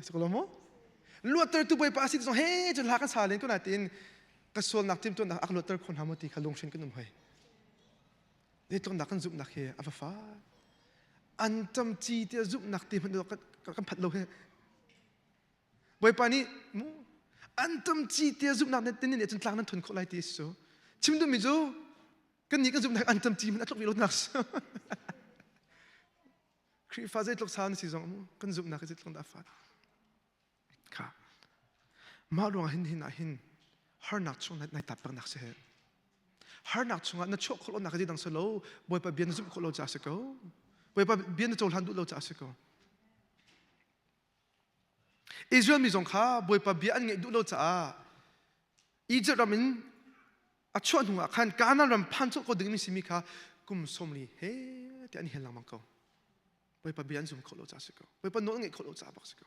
Si ko lo maw? Luattertu Bawipa a si ti zong he cun hla kan sa len ko natin ka sualnak timtuahnak a ka luatter kho hna maw ti kha lunghrin kan um hoi. Zeitluknak kan zumhnak hi a va fak. An camci tiah zumhnak ti hmanh kan phat lo he. Bawipa nih mu an tamci tiah zumhnak nan tin nih cun tlang nan thun khawh lai ti a si cu. Chim duhmi cu kan nih kan zumhnak an tamci hmanh a tluk rih lo nak Khrihfa zeitluk sau na si zong mu kan zumhnak hi zeitluk dah a fat. Kha mah ruang hin hin ah hin harnak chung nai tap nak si he. Harnak chungah na chuah khawh lonak hi dang si lo Bawipa bia na zumh khawh lo caah si ko. Bawipa bia na cohlan duh lo caah si ko. Israel mi zong kha Bawipa bia an ngaih duh lo caah Egypt ram in a chuah hnu ah khan Kanaan ram phan colh ko dingmi simi kha kum 40 he ti an hel lengmang ko. Bawipa bia an zum kho lo caah si ko. Bawipa nawl an ngaih kho lo caah bak si ko.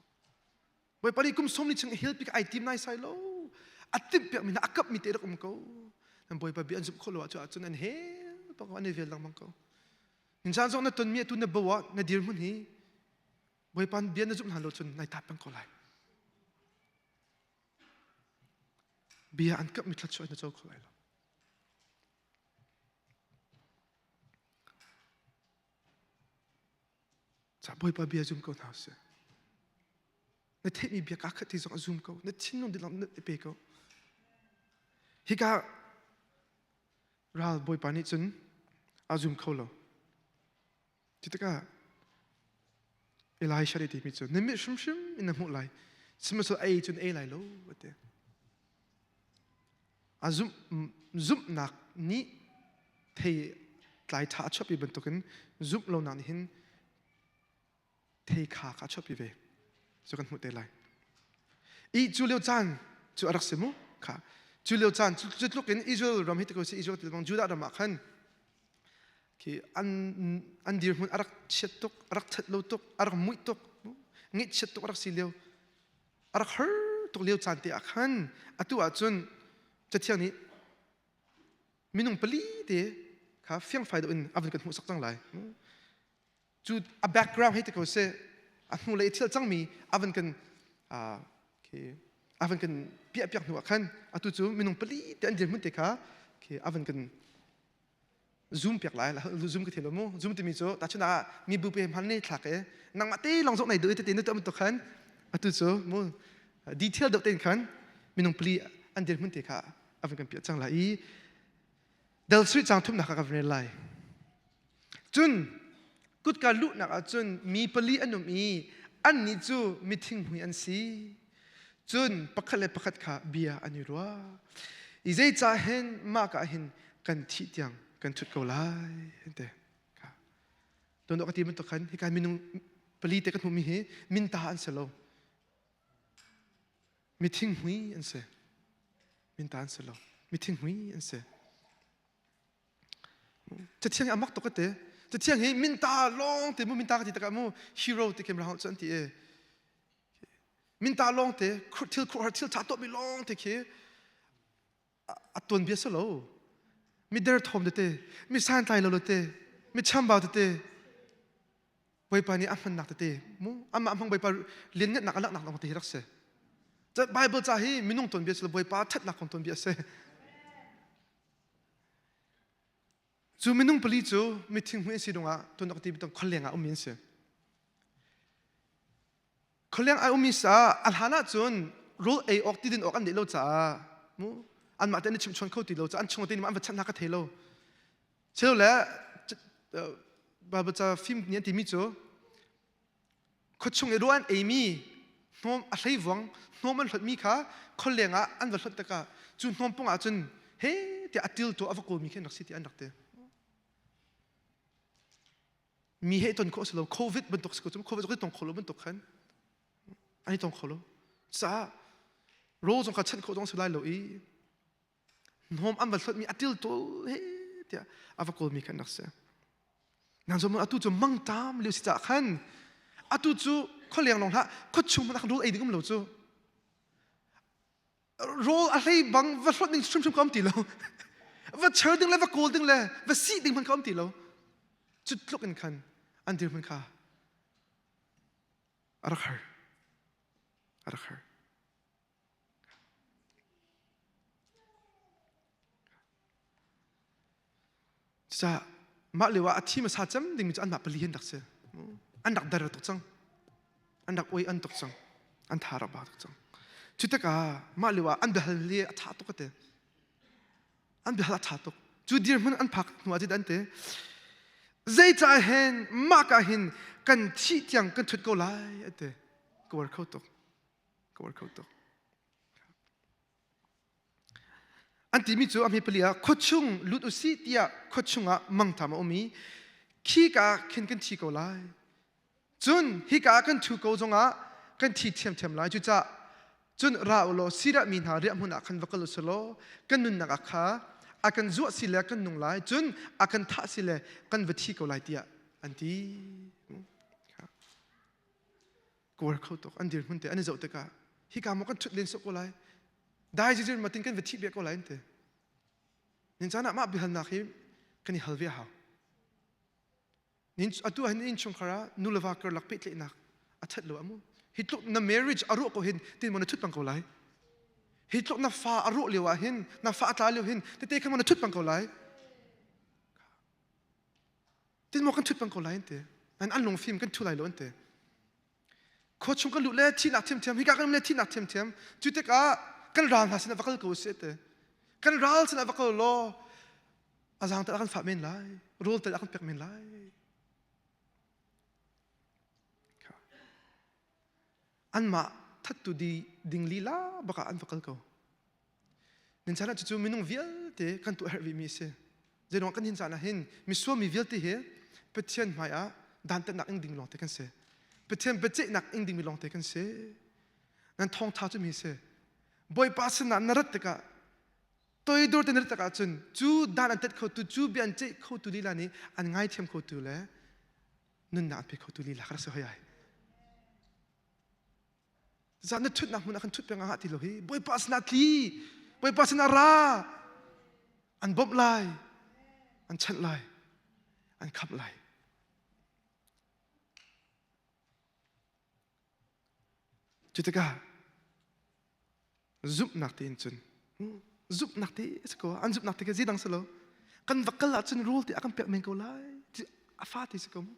Bawipa nih kum 40 chung hel pi ai tim nai sai lo. A timh piak mi hna a kap mi te rak um ko. Nan Bawipa bia an zumh kho lo ahcun an hel bak an i vel lengmang ko. Nin caan zong na tonmi atu na bo ah na dirhmun hi Bawipa bia na zumh hna lo cun nai tap peng ko lai. Bia an kapmi thluachuah na co kho lai lo. Ca Bawipa bia zum ko hna usih. Na theihmi bia kaa khat ti zong a zum ko. Na thinlung dihlak na pe ko. Hika ral Bawipa nih cun a zum kho lo. Cu tikah Elisha nih timi cu na mit hrimhrim in na hmuh lai sihmanhsehlaw ei cun ei lai lo a ti. A zumh, zumhnak nih thei tlai ṭha a chuahpi bantukin zumh lonak nih hin thei kha kha a chuahpi ve. Cu kan hmuh te lai. I cu lio caan cu a rak si mu kha cu lio caan cu tluk in Israel ram hi ti ko si Israel ti bang Judah ram ah khan khi an an dirhmun a rak chiat tuk a rak that lo tuk a rak muih tuk ngaihchiat tuk a rak si lio a rak har tuk lio caan te ah khan atu ah cun cathiang nih minung pali te kha fiangfai deuh in a vun kan hmuhsak cang lai cu a background hei ti ko seh a hnu lei thil cangmi a van kan a van kan piah piak hnu ah khan atu cu minung pali te an dirhmun te kha a van kan zoom piak lai zoom ka thei lo mu zoom timi cu tachun ah mi bu pe hman ni thlak e nangmah te long zok nei deuh te na tu to khan atu cu mu detail deuh ten khan minung pali an dirhmun te kha a van kan piah cang lai i Del sui cang thumnak ka van lai Cun kutka luhnak ah cun mi pali an um i annih cu mithinghmui an si. Cun pakhat le pakhat kha bia an i ruah. I zeicah hen mah ka hin kan thih tiang kan ṭhut ko lai an ti. Tuan ka ti bantuk khan hika minung pali te kan hmuhmi hi minta an si lo. Mithinghmui an si. Minta an si lo. Mithinghmui an si. Cathiang hi a mak tuk ka ti. Cathiang hi minta lawng te mu minta ka ti takah mu hero ti khem ra cu an ti e. Minta lawng te thil khuahar thil tha tuahmi lawng te khi a tuanbia si lo. Mi derthawm tete, mi santlai lo tete, mi chambau tete, Bawipa nih a hmannak tete mu amah hmang Bawipa lianngannak a laknak lawng te hi rak si. Bible ca hi minung tuanbia si lo Bawipa thatnak kong tuanbia a si. Cu minung pali cu mithinghmui an si dungah tuan ti bitong khualeng ah ummi an si. Khualeng ah ummi sa a hlan ahcun rawl ei awk ti din awk an neih lo caah mu anmah te an i chimhchuan kho ti lo caah an chung te nih an va chanh hna ka thei lo. Cheu le Bible ca fim nih an timi cu Khuachung i rawl an eimi hnawm a hleivuang hnawm an hlonhmi kha khualeng ah an va hlonh tikah cu hnawm pung ah cun he tiah a tiltu a va kawlmi khi an rak si ti an rak ti. Mi he ton khawh si lo COVID bantuk si ko cu COVID zong tong kho lo bantuk khan an i tong kho lo. Caah rawl zong kha chanh khawh zong si lai lo i hnawm an va hlonhmi a tiltu he tiah a va kawlmi khan rak si. Nang cu atu cu mangṭam lio si caah khan atu cu khualeng lawng hlah khuachung hmanh ah rawl ei ding um lo cu rawl a hlei bang va hlawt ding hrimhrim ka um ti lo va cher ding le va kawl ding le va sih ding hmanh ka um ti lo cu tluk in khan an dirhmun kha a rak har a rak har Cucaah mah lio ah a thi hmasa cem dingmi cu anmah pali an rak si. An rak der tuk cang. An rak oi an tuk cang. An tha rak ba tuk cang. Cu tikah mah lio ah an biahal li a tha tuk ate. An biahal a tha tuk. Cu dirhmun an phak hnu ah an ti. Zeicah hen mah ka hin kan thih tiang kan thut ko lai ate. Ka war kho tuk. Ka war kho tuk. An timi cu a hme pali ah khuachung lut u sih tiah khuachung ah mangṭam a um i khika ah khin kan thi ko lai. Cun hika ah kan ṭhu ko zongah kan thi ṭhiamṭhiam lai. Cucaah cun ra u law Siria mi hna riahhmun ah khan va kal u sih law kan nunnak ah kha a kan zuah si le kan nung lai, cun a kan thah si le kan va thi ko lai tiah an ti. Kawl kho tuk an dirhmun te an i zoh tikah hika maw kan ṭhut len sawh ko lai dai zizir matin kan va thih bia ko lai an ti nin caan ah mah biahalnak hi kan i hal ve hau nin atu ah hin innchungkhar ah nu le va karlak pehtlaihnak a that lo amu hi tluk na marriage a ruah ko hin tin mo na thut pang ko lai hi tluk na fa a ruah lio ah hin na fa a tla lio hin tete khan mo na thut pang ko lai Tin maw kan thut peng ko lai an ti. An an lungfim kan thu lai lo an ti. Khua chung kan luh le thihnak thiamthiam hika kan um le thihnak thiamthiam cu tikah kan ral hna sinah va kal ko usih ti. Kan ral sinah va kal law a zaang tal a kan fah men lai, rawl tal a kan pek men lai. Anmah thattu di ding lila bakah an va kal ko. Nin caan ah cucu minung vialte kan tuah herh vimi a si. Zeiruang kan hin caan ah hin misual mi vialte hi Pathian hmai ah dantatnak ing ding lawngte kan si. Pathian biaceihnak ing dingmi lawngte kan si. Nan thawngtha cu mi si. Bawipa sinah na rat tikah toidor te na rat tikah cun cu dan an tet khotu cu bia an ceih khotu lila nih an ngaithiam khotu le nunnak an pe khotu lila ka rak si hoi ai. Zan na ṭhutnak hmun ah khan ṭhut peng ah ti lo hi Bawipa sinah tli Bawipa sinah ra an bawmh lai an chanh lai an khamh lai cu tikah zumhnak tein cun zumhnak te a si ko an zumhnak te khi zeidang si lo kan va kal ahcun rawl te a kan pek men ko lai a fa te si ko mu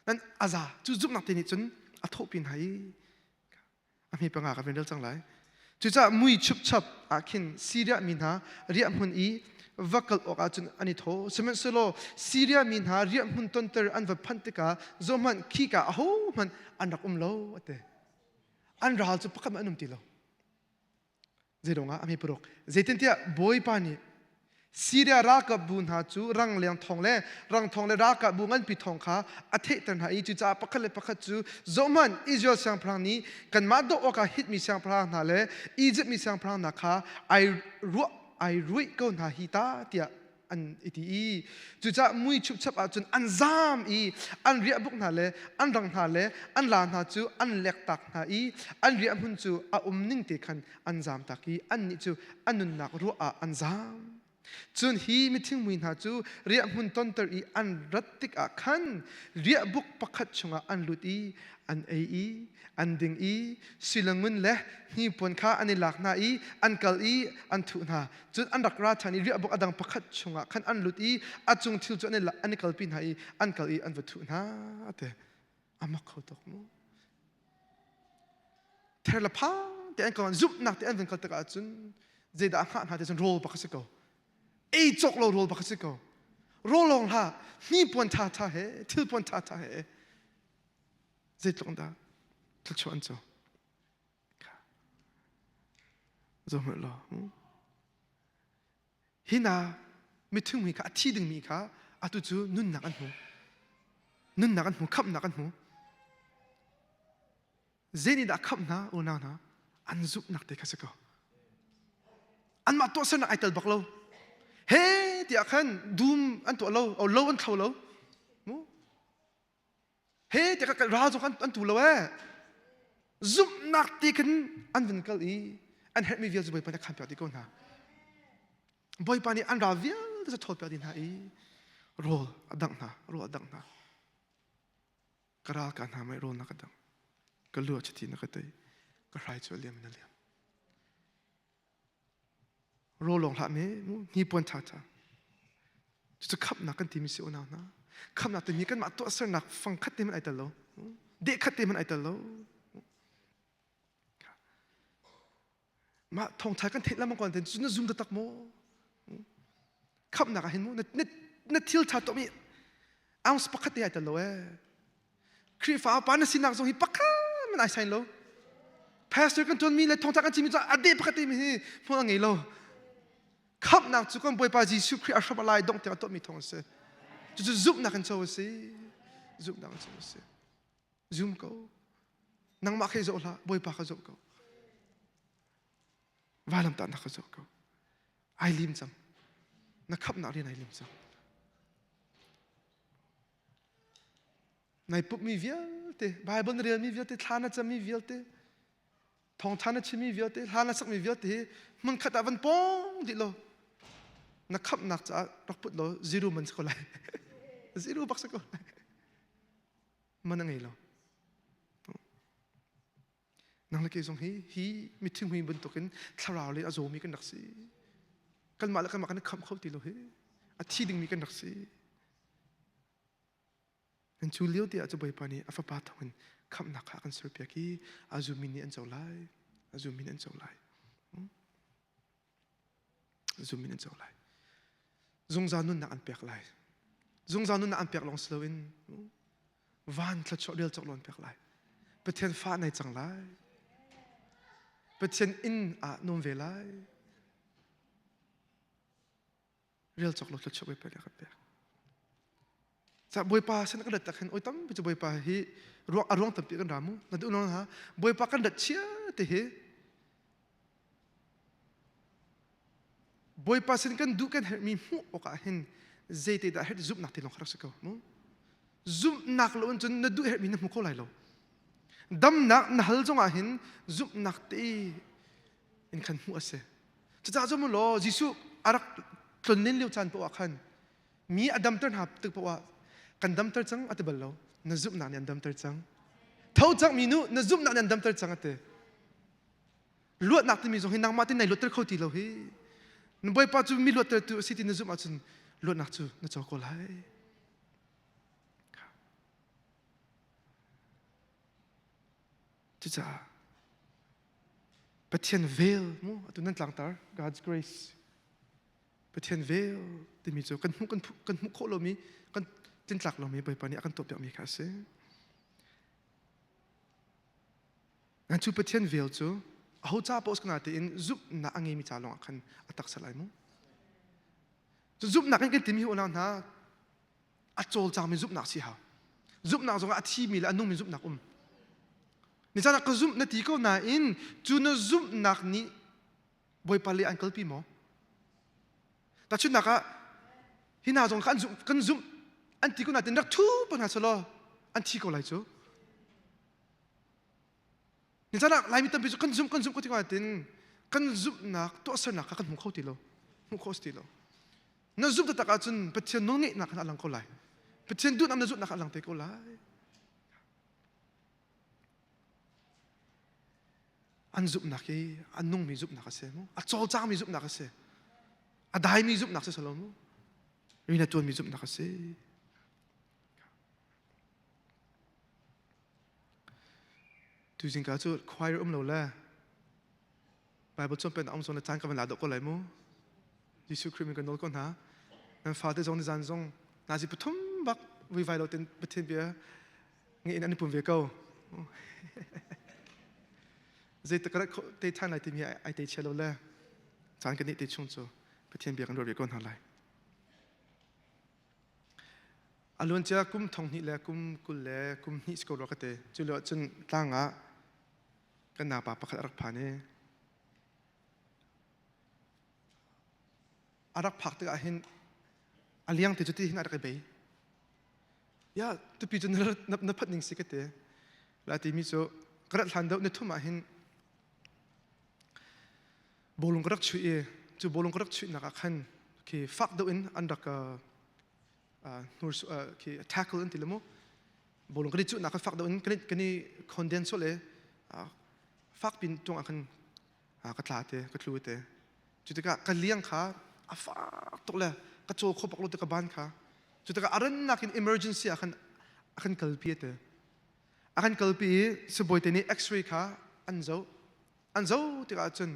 nan aza cu zumhnak te nih cun a thawhpi hna i a hme panga ka ven rel cang lai cucaah mui chupchap ah khin Syria mi hna riahhmun i va kal awk ahcun an i thaw sihmanhsehlaw Syria mi hna riahhmun tonter an va phanh tikah zohhmanh khika ahohmanh an rak um lo a ti an ral cu pakhat an um ti lo Zeiruangah a hme paruk. Zeitintiah Bawipa nih Siria ralkapbu hna cu rangleng thawng le rang thawng le ralkapbu nganpi thawng kha a theihter hna i cucaah pakhat le pakhat cu zohhmanh Israel siangpahrang nih kanmah doh awkah Hit mi siangpahrang hna le Izipt mi siangpahrang hna kha ai ruah ai ruih ko hna hi ta tiah. an i ti i cucaah mui chupchap ahcun an zaam i an riahbuk hna le an rang hna le an la hna cu an lektak hna i an riahhmun cu a um ning te khan an zaamtak i annih cu an nunnak ruah ah an zaam. Cun hi mithing mui hna cu riahhmun tonter i an rat tikah khan riahbuk pakhat chungah an lut i an ei i an ding i sui le ngun le hnipuan kha an i lak hna i an kal i an thuh hna. Cun an rak ra ṭhan i riahbuk a dang pakhat chungah khan an lut i a cung thil cu an i kalpi hna i an kal i an va thuh hna. Te a mak kho tuk mu. Ther le phang te an kal zumhnak te an van kal tikah cun zeidah a hngah hna ti cun rawl bak a si ko. Ei cawk lo rawl bak a si ko. Rawl lawng hlah, hnipuan ṭha ṭha he, thilpuan ṭha ṭha he zeitluk dah thluachuah an co. Zohhmanh law. Hi hna mithing mi kha a thi dingmi kha atu cu nunnak an hmu. Nunnak an hmu, khamhnak an hmu. Zei nih dah khamh hna unau hna? An zumhnak te kha si ko. Anmah tuahsernak ai tel bak lo. He tiah khan dum an tuah lo, lo an thlo lo. Mu? He tiah ka ral zong an tu lo ee. Zumhnak ti khin an vun kal i an herhmi vial cu Bawipa nih a khan piak dih ko hna. Bawipa nih an ral vialte cu ṭhawl piak dih hna i rawl a dangh hna, rawl a dangh hna. Ka ral ka hna mei rawl na ka dangh. Ka lu a chiti na ka tei. Ka hrai cu a liam in a liam. Rawl lawng hlah me mu hnipuan ṭha ṭha. Cucu khamhnak kan timi si unau hna. Khamhnak timi kanmah tuahsernak fang khat te hmanh ai tel lo. Deh khat te hmanh ai tel lo. Mah thawngṭha kan theih lengmang ko nain cu na zum taktak maw? Khamhnak ah hin mu na thil ṭha tuahmi ounce pakhat te ai tel lo ee. Khrihfa upa na sinak zong hi pakhat man ai sain lo. Pastor kan ṭuanmi le thawngṭha kan chimmi cu a deh pakhat te mi hi hmual a ngei lo. Khamhnak cu kan Bawipa Jesuh Khrih a hram a lai dongh tiang a tuahmi thawng a si. Cucu zumhnak in co a si. Zumhnak in co a si. Zum ko. Nangmah kha i zoh hlah, Bawipa kha zoh ko. Vailamtahnak kha zoh ko. Ai lim cang. Na khamhnak rian ai lim cang. Nai pumhmi vialte, Bible na relmi vialte, thla na cammi vialte, thawngṭha na chimmi vialte, hla na sakmi vialte hi hmunkhat ah van pong dih law na khamhnak caah rak put law zero man si ko lai. Zero bak si ko lai. Man a ngei lo. Nang le kei zong hi hi mitthing hui bantukin thlarau le a zawmi kan rak si. Kanmah le kanmah kan i khamh kho ti lo hi. A thi dingmi kan rak si. Nan cu lio te ah cu Bawipa nih a fapa thawngin khamhnak kha a kan serpiak i a zummi nih an co lai. A zummi nih an co lai. A zummi nih an co lai. Zungzal nunnak an pek lai. Zungzal nunnak an pek lawng si loin van thluachuah rial cawk lawn pek lai. Pathian fa nei cang lai. Pathian inn ah num ve lai. Rial cawk lo thluachuah Bawipa nih a kan pek. Ca Bawipa sin kan rat tak hin oi tampi cu Bawipa hi ruang a ruang tampi kan ra mu. Na duh ha Bawipa kan rat chia te hi Bawipa sin kan duh kan herhmi hmuh awkah hin zeite dah herh zumhnak ti lawng kha rak si ko mu. Zumhnak lo in cun na duh herhmi na hmu kho lai lo. Damnak na hal zongah hin zumhnak te in khan hmuh a si. Cucaah cu law Jesuh a rak tlonlen lio caan paoh ah khan mi a damter hna tik paoh ah kan damter cang a ti bal lo. Na zumhnak nih an damter cang. Tho cang mi nu na zumhnak nih an damter cang a ti. Luatnak timi zong hi nangmah tin nai luatter kho ti lo hi. Na Bawipa cu mi luattertu a si ti na zumh ahcun luatnak cu na co ko lai. Cucaah Pathian vel mu atu nan tlangtar God's grace Pathian vel timi cu kan hmuh kan kan hmuh khawh lomi kan tlintlak lomi Bawipa nih a kan tuahpiakmi kha a si. Ngan cu Pathian vel cu aho ca paoh kana tein zumhnak a ngeimi ca lawngah khan a taksa lai mu. Cu zumhnak in kan timi unau hna a cawlcangmi zumhnak si hau. Zumhnak zongah a thimi le a nungmi zumhnak um. Nicaan ah ka zumh na ti ko nain cu na zumhnak nih Bawipa le an kalpi maw? Tahchunhnak ah. Hi hna zong kha an zumh kan zumh an ti ko nain rak thu pa hna selaw an thi ko lai cu. Ni caan ah Laimi tampi cu kan zumh kan zumh ko ti ko nain kan zumhnak tuahsernak kha kan hmu kho ti lo. Hmuh khawh si ti lo. Na zumh taktak ahcun Pathian nawlngeihnak khan a lang ko lai. Pathian duhnak na zumhnak kha a lang te ko lai. An zumhnak hi a nungmi zumhnak a si mu. A cawlcangmi zumhnak a si. A daimi zumhnak si lo mu. Rian a tuanmi zumhnak a si. Tuzing ka cu choir um lo le Bible cawnpiaknak um zong le caan ka van la dawh ko lai mu. Jesuh Khrih min kan nawl ko hna. Nan fate zong ni zan zong nazi pathum bak vuivai lo ten Pathian bia nge in an i pum ve ko. Zei te ka te than lai timi ai te chia lo le caan kan nih te chung cu Pathian bia kan ruat ve ko hna lai. A luancia kum thong hnih le kum 20 le kum hnih si ko rua ka te. Cu lio ah cun tlang ah kan napa pakhat a rak phan i a rak phak tikah hin a liang te cu ti hin a rak i bei. Ya tupi cu na, na phat ning si ka te. La timi cu ka rat hlan deuh ni thum ah hin bawlung ka rak chuih i cu bawlung ka rak chuihnak ah khan khi fak deuh in an rak hnur khi tackle an ti le mu bawlung kan i cuhnak kha fak deuh in kan i condense le fak pin tung ah khan ka tla te ka tlu te cu tikah ka liang kha a fak tuk le ka caw kho bak lo te ka ban kha cu tikah a rannak in emergency ah khan a kan kalpi te a kan kalpi i sibawi te nih x-ray kha an zoh An zo tikah cun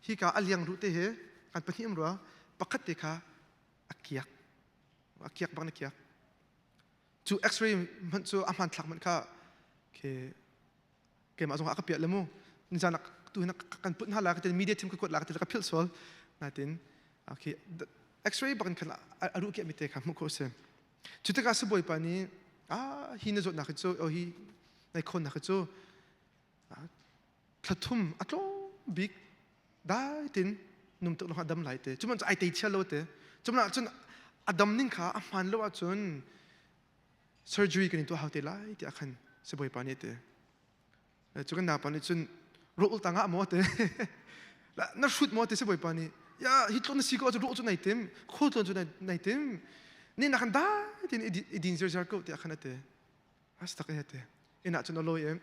hika a liang ruh te hi an pahnih um rua pakhat te kha a kiak a kiak bang na kiak cu x-ray hmanh cu a hmanthlak hmanh kha khi keimah zong ah ka piah le mu nizan tu hin kan put hna la ka tin media team ka kuat la ka ti ka philh sual natin khi x-ray bak in khan a ruh kiah mi te kha hmuh khawh si cu tikah sibawipa nih ah hi na zawtnak hi cu oh hi nai khawnnak hi cu Thla thum a tlawm bik dai tin num tuk lawng a dam lai te. Cuman cu ai tei chia lo te. Cuman cun a dam ning kha a hmaan lo ahcun surgery kan in tuah hau te lai tiah khan sibawipa nih te. Cu kan napa nih cun ruah tang ah maw te. Na hrut maw te sibawipa nih ya hi tlun na si ko cu ruah cu nai tim khul tlun cu nai tim ni na kan dai tin i din zir ko tiah khan a te. As tak e te. Inn ah cun a lawi i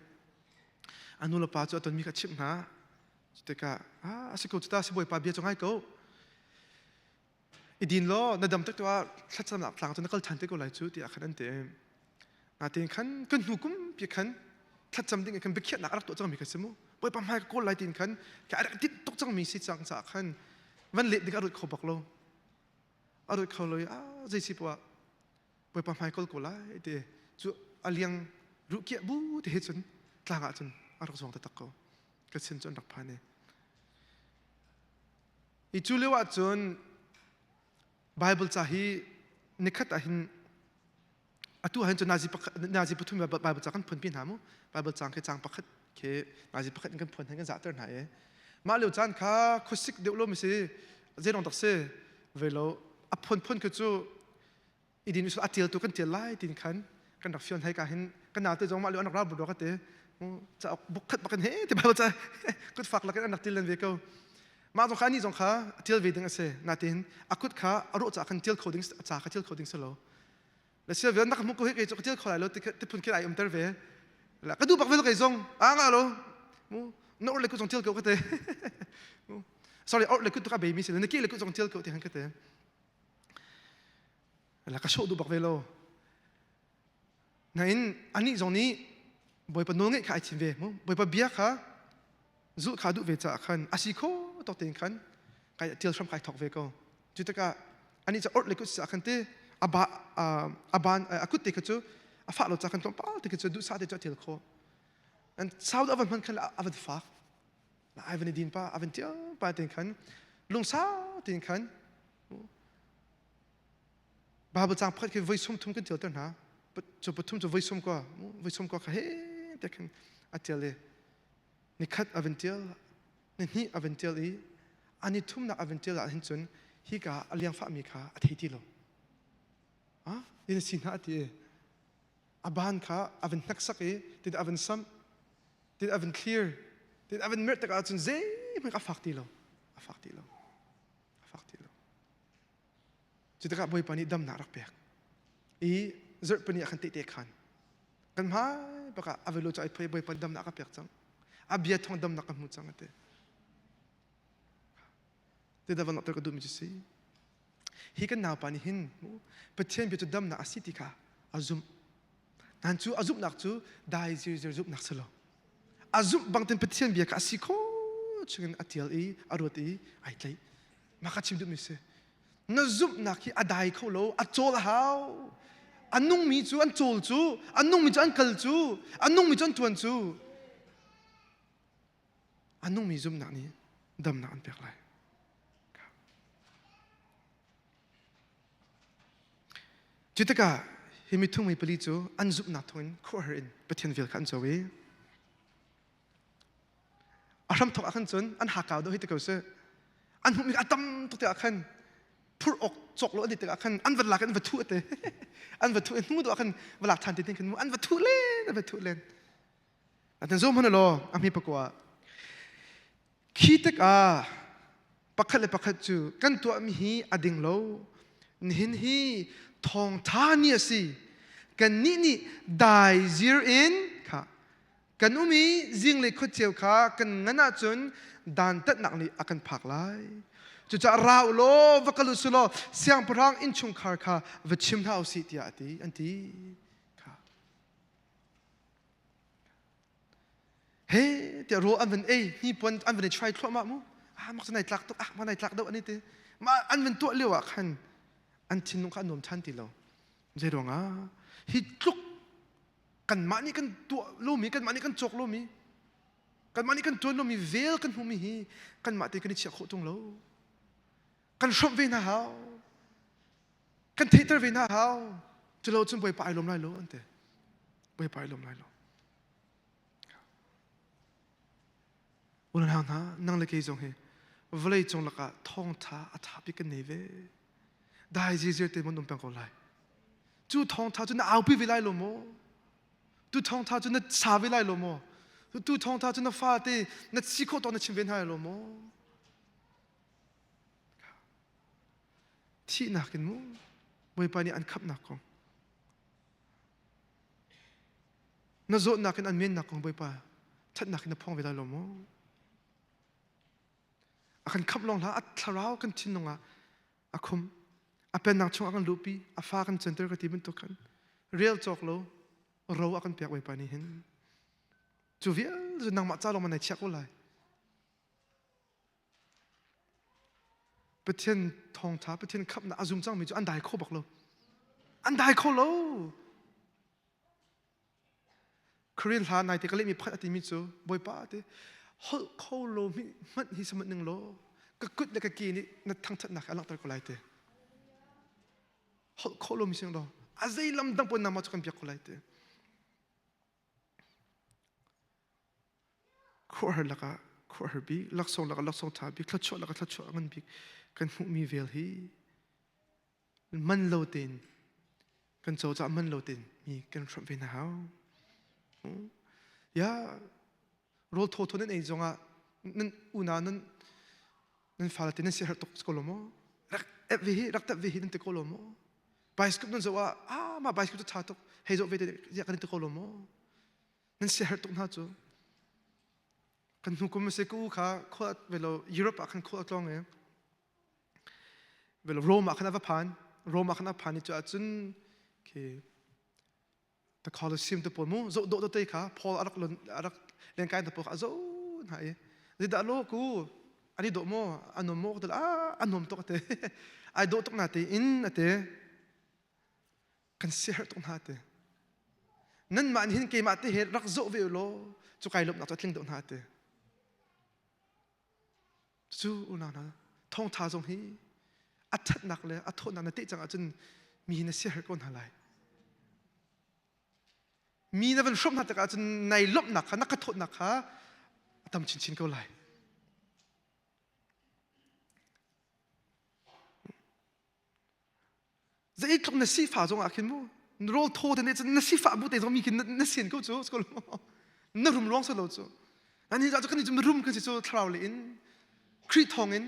a nu le pa cu a tonmi kha a chimh hna. Cu tikah a si ko cu ta sibawipa bia cu ngai ko. I din law na dam tak tuah thlacamnak tlang cu na kal ṭhan te ko lai cu tiah khan an ti. Natin khan kan hnu kum pi khan thlacam ding in khan biakhiahnak a rak tuah cangmi kha si mu. Bawipa hmai ka kawl lai tiin khan ka a rak dit tuk cangmi si cang caah khan van let ding a ruat kho bak lo. A ruat kho lo i a zei si poah Bawipa hmai kawl ko lai ti cu a liang ruh kiah bu te he cun tlang ah cun a rak zuang taktak ko ka sin cu an rak phan i i cu lio ah cun Bible ca hi nikhat ah hin atu ah hin cun nazi pakhat nazi pathum Bible ca kan phun pi hna mu Bible cang khi cang pakhat khi nazi pakhat in kan phun kan zahter hna i mah lio caan kha khuasik deuh lo mi si zeidong tak si ve lo a phun phun khi cu idin a tial tu kan tial lai tin khan kan rak fion hai ka hin kan naute zong mah lu an rak ra bu ka te cauk buk khat bakin he ti ba cha kut fak lakin an rak til len ve ko mah zong kha ani zong kha tial ve ding ase natin a kut kha a ro cha khan tial kho ding a cha kha tial kho ding selo la sia ve nak mu ko he ke chu tial kho lai lo ti phun khin ai um ter ve la ka du bak ve lo ke zong a nga lo mu na or le ku zong tial ko ka te sorry or le ku tu ka be mi si na ke le ku zong tial ko ti han ka te La ka sawh duh bak ve lo. Nain anih zong nih Bawipa nawl ngeih kha ai thim ve. Bawipa bia kha zulh kha duh ve caah khan a si kho tok tein khan kai tial hram kai thok ve ko. Cu tikah anih cu orh le kut sa khan te a ba a ban a kut te kha cu a fah lo ca khan tlawmpal te kha cu duhsah te cu a tial kho. An sau a van hman khan a van fak. Ai van i din pa a van tial pa tein khan lungsau tein khan Bible caang pakhat khi voi sum thum kan tialter hna. Cu pathum cu voi sum kua, voi sum kua kha he te khin a tial i nikhat a van tial, ni hnih a van tial i a ni thumnak a van tial ah hin cun hika a liangfahmi kha a thei ti lo. Ni si hna ti a ban kha a van hneksak i tin a van samh tin a van thlir tin a van mirh tikah cun zeihmanh a fak ti lo a fak ti lo a fak ti lo cu tikah Bawipa nih damnak rak pek i zarhpini ah khan tehte khan kan hmai bakah a velo cu ai phoi Bawipa damnak ka pek cang a bia thawng damnak ka hmu cang ati ti da van ka duhmi cu si hi kan naupa nih hin Pathian bia cu damnak a si ti kha a zumh nan cu a zumhnak cu dai zir zumhnak si lo a zumh bangtin Pathian bia kha a si kho chungin a tial i a ruat i ai tlaih mah kha chim duhmi si na zumhnak hi a dai kho lo a cawl a hau a nungmi cu an cawl cu a nungmi cu an kal cu a nungmi cu an tuan cu a nungmi zumhnak nih damnak an pek lai Cu tikah hi mithung mi pali cu an zumhnak thawngin khuaruahhar in Pathian vel kha an co i a hramthawk ah khan cun an hakau deuh hei ti ko seh an hmuhmi a tam tuk tikah khan phurh awk cawk lo an ti tikah khan an va lak in an va thuh te an va thuh i hnu deuh ah khan va lak ṭhan ti tin khan mu an va thuh len an va thuh len Atan zoh hmanh law a hmi pakua khi tikah pakhat le pakhat cu kan tuahmi hi a ding lo nihin hi thawngṭha ni a si kannih nih dai zir in kha kan um i zinglei khuaceu kha kan ngan ahcun dantatnak nih a kan phak lai cucaah ra u law va kal u sih law siangpahrang innchungkhar kha va chim hna u sih tiah a ti an ti kha He tiah rawl an van ei hnipuan an van i try thluahmah mu ah mak cu nai tlak tuk ah ma nai tlak deuh an i ti mah an van tuah lio ah khan an thinlung kha a nuam ṭhan ti lo zei ruangah hi tluk kanmah nih kan tuah lomi kanmah nih kan cawk lomi kanmah nih kan ṭuan lomi vel kan hmuhmi hi kanmah te kan i chiah khawh ṭung lo kan hrawmh ve hna hau kan theihter ve hna hau culo cun bawipa ai lawm lai lo an ti bawipa ai lawm lai lo unau hna nang le kei zong hi vawlei cung lakah thawngtha a tha bik kan nei ve dai zizir te mon um peng ko lai cu thawngtha cu na aupi ve lai lo maw tu thawngtha cu na sa ve lai lo maw tu thawngtha cu na fa te na si khawh tawk na chim ve hna lai lo maw Thihnak in mu Bawipa nih an khamhnak kong na zawtnak in an mennak kong Bawipa ṭhatnak in na phuang ve lai lo maw? A kan khamh lawng hlah a thlarau kan thinlung ah a khum a pennak chung a kan luhpi a fa kan canter ka ti bantuk khan rel cawk lo ro a kan pek Bawipa nih hin cu vial cu nangmah ca lawng man nai chiah ko lai Pathian thawngṭha, Pathian khamhnak a zum cangmi cu an dai kho bak lo. An dai kho lo. Korean hla nai te ka lehmi pakhat a timi cu Bawipa te holh kho lo hmanh hi samanh ning law ka kut le ka ke nih na thangṭhatnak a langhter ko lai te. Holh kho lo mi sing lo. A zei lam dang pon nama cu kan biak ko lai te. Khuaruahhar lakah khuaruahhar bik, laksawng lakah laksawng ṭha bik, thluachuah lakah thluachuah ngan bik kan hmuhmi vel hi man lo tein kan cozah man lo tein mi kan hrawmh ve hna hau. Ya rawl thawthaw nan ei zongah nan unau nan nan fale te nan siaherh tuk ko lo maw? Rak ep ve hi rak tep ve hi nan ti ko lo maw? Bicycle nan zoh ah ah mah bicycle cu ṭha tuk hei zoh ve te ziah kan ti ko lo maw? Nan siaherh tuk hna cu. Kan hnu kum a si ka u kha khua velo Europe ah khan khua a tlawng i velo Rome ah khan a va phan. Rome ah khan a phan i cu ahcun khi the Colosseum te pawl mu zoh dawh te kha Paul a rak lon a rak lenkai te pawl kha a zoh hna i zeidah lo ku an i dawh maw a nuam maw ka ti ah a nuam tuk a ti ai dawh tuk na te in a ti kan siaherh tuk hna ti nanmah nih hin keimah te he rak zoh ve u law cu kai lawmhnak cu a tling deuh hna ti cu unau hna thawngtha zong hi a ṭhatnak le a thawhnak na teh cang ahcun mi na siaherh ko hna lai mi na van hrawmh hna tikah cun nai lawmhnak kha na ka thawtnak kha a tam chinchin ko lai Zeitluk na sifah zong ah khin mu rawl thaw te nih cun na sifah bu te zong mi khi na sian ko cu na rum luang si lo cu. Ani cu kan cu rum kan si cu thlarau le in Khrih thawng in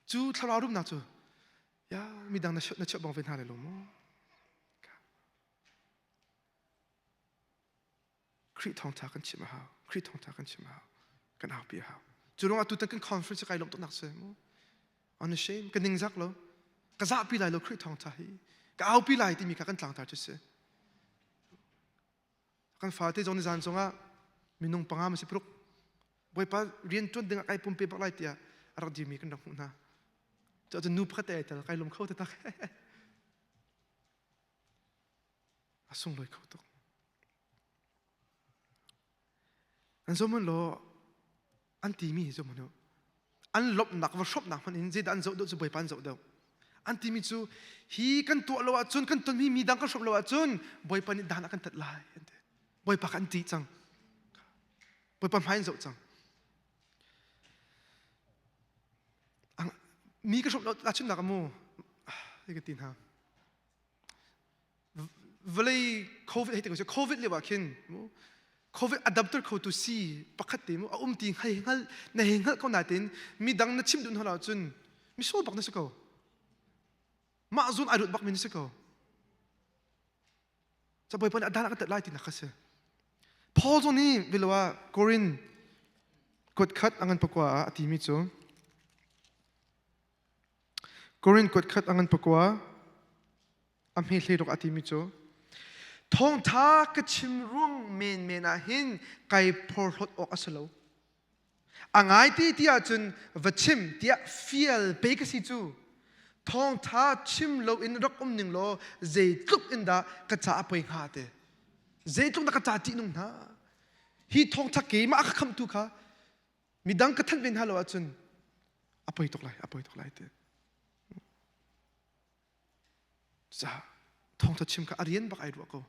cu thlarau rumnak cu ya midang na na cheuh bang ve hna le lo maw? Khrih thawngtha kan chim a hau. Khrih thawngtha kan chim a hau. Kan aupi a hau. Cu ruangah tutan kan conference kai lawm tuknak si mu. On a shame ka ningzak lo. Ka zahpi lai lo Khrih thawngtha hi. Ka aupi lai timi kha kan tlangtar cu si. Kan fate zong ni zan zongah minung panga ma si pruk. Bawipa rian tuan ding ah kai pumpe bak lai tiah a rak dimi kan rak hmuh hna. Cu nu pakhat te ai tel kai lawm kho taktak. A sunglawi kho tuk. An zoh law an timi hi zoh u. An lawmhnak va hrawmhnak hmanh in zeidah an zoh deuh cu Bawipa an zoh deuh. An timi cu hi kan tuah lo ahcun kan tonmi mi dang kan hrawmh lo ahcun Bawipa nih dan a kan tat lai an ti. Bawipa kha an ṭih cang. Bawipa hmai an zoh cang. Mi ka hrawmh lo ahcun mu hi ka ti hna. Vawlei COVID hei ti ko seh COVID lio ah khin COVID a damter khotu si pakhat te mu a um ti hei hngal na hei hngalh ko nain midang na chim duh hna lo ahcun misual bak na si ko. Mah zun ai ruat bak mi na si ko. Ca Bawipa nih a dan a kan tat lai ti nak kha si. Paul zong nih vilo ah Korin kuat khat a ngan pakua ah a timi cu Korin kuat khat a ngan pakua a hme hlei ruk a timi cu thawngtha ka chim ruang menmen ah hin kai phorhlawt awk a si lo. A ngai ti ti ahcun va chim tiah fial pe ka si cu. Thawngtha chim loin rak um ning law zeitluk in dah ka ca a poi hnga te. Zeitluk dah ka ca ṭihnung hna. Hi thawngtha keimah a ka khamhtu kha midang ka thanh ve hna lo ahcun a poi tuk lai, a poi tuk lai ti. Ca thawngtha chim kha a rian bak ai ruah ko.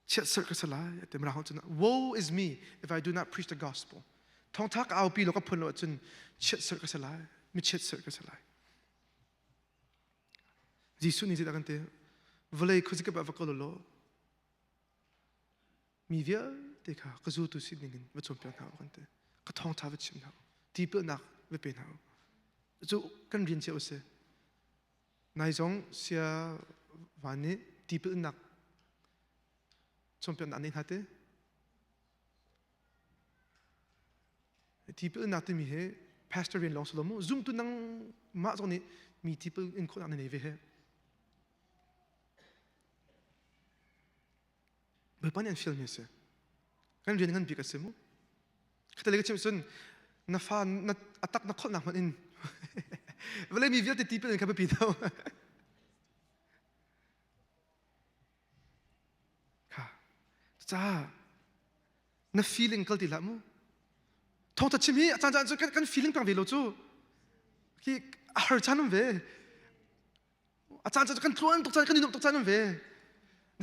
Chiatserh ka si lai ti mirang cun woe is me if I do not preach the gospel. Thawngtha ka aupi lo ka phun lo ahcun chiatserh ka si lai, mi chiatserh ka si lai. Jesuh nih zeidah kan ti? Vawlei khuazikip ah va kal u law mi vialte kha ka zultu si dingin va cawnpiak hna u kan ti. Ka thawngṭha va chim hna u. Tipilnak va pe hna u. Cu kan rian cio a si. Nai zong sia van nih tipilnak cawnpiaknak an nei hna te. Tipilnak timi hi pastor rian lawng si lo mu. Zumtu nang mah zong nih mi tipil in khawhnak na nei ve he. Bawipa nih an fialmi a si. Kan rian ngan bik a si mu. Khatali ka chim cun na fa na a tak na kholhnak hmanh in vawlei mi vialte tipil in kha biapi do. Kha caah na feeling kal ti hlah mu. Thawngtha chim hi a caan caan cu kan feeling pang ve lo cu. Khi a har caan um ve. A caan cu kan tluan tuk caan kan i nuamh tuk caan um ve.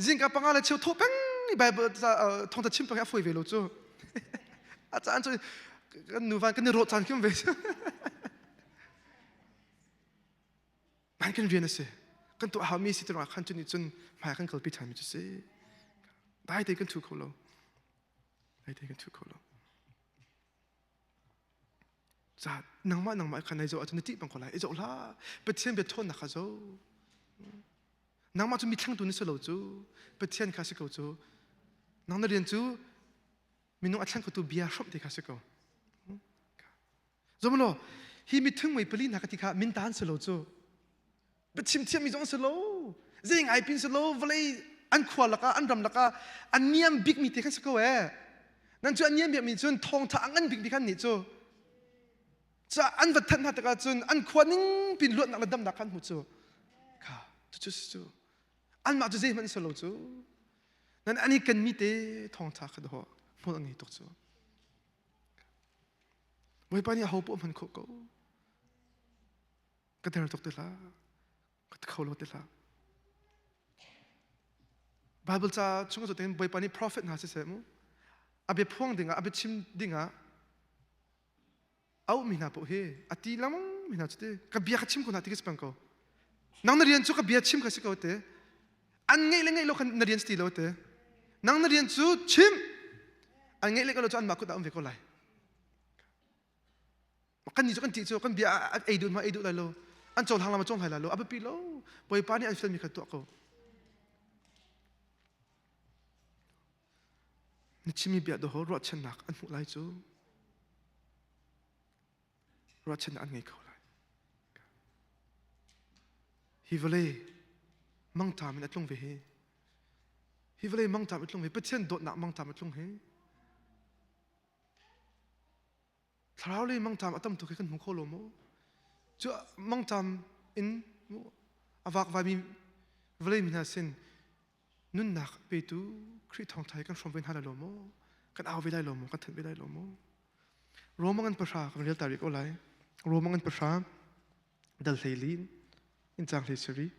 Zingka panga le cheu thawh peng i Bible thawngtha chim peng hi a fawi ve lo cu. A caan cu kan nuvan kan i rawh caan khi um ve. Man kan rian a si. Kan tuah haumi si ti ruangah khan cu nih cun hmai kan kalpi ṭhanmi cu si. Dai te kan thu kho lo. Dai te kan thu kho lo. Ca nangmah nangmah kha nai zoh ahcun na ṭih peng ko lai. I zoh hlah. Pathian bia ṭhawnnak kha zoh. Nangmah cu mi thlengtu na si lo cu. Pathian kha si ko cu. Nang na rian cu minung a thleng khotu bia hrawmh te kha si ko. Zom law hi mithing mei pali hna ka ti kha minta an si lo cu. Biachim thiammi zong an si lo. Zei ngai pin si lo. Vawlei an khua lakah an ram lakah a niam bikmi te khan si ko ee. Nan cu a niam bikmi cun thawngtha a ngan bikmi khan nih cu. Ca an va thanh hna tikah cun an khua ning pin luatnak le damnak khan hmu cu. Kha cu cu cu. Anmah cu zeihmanh si lo cu. Nan ani kan mi te thawngtha kha daw hmual a ngei tuk cu. Bawipa nih aho poah hman khawh ko. Ka der tuk ti hlah. Ka ti kho lo ti hlah. Bible ca chung cu tein Bawipa nih prophet hna siseh mu a bia phuang dingah a bia chim dingah auhmi hna paoh hi a ti lengmang. mi hna cu ti ka bia ka chim ko hna ti ka si peng ko. Nang na rian cu ka bia chim kha si ko te. An ngeih le ngeih lo khan na rian si ti lo te. Nang na rian cu chim. An ngeih le lo cu anmah kut ah um ve ko lai. Kan nih cu kan ti cu kan bia ei duh ma ei duh lai lo. An cohlang la ma cong lai lo. A biapi lo. Bawipa nih an fialmi kha tuah ko. Na chimmi bia dawh ruahchannak an hmuh lai cu. Ruahchannak an ngei kho lai. Hi vawlei mangṭam in a tlung ve hi. Hi vawlei mangṭam a tlung ve. Pathian dawtnak mangṭam a tlung hi. Thlarau lei mangṭam a tam tuk hi kan hmu kho lo maw? Cu mangṭam in a vakvaimi vawlei mi hna sin nunnak petu Khrih thawngṭha hi kan hrawm ve hna lai lo maw? Kan au ve lai lo maw? Kan thanh ve lai lo maw? Roma ngan pahra kan rel ta rih ko lai. Roma ngan pahra dal hlei li in cang hlei sari.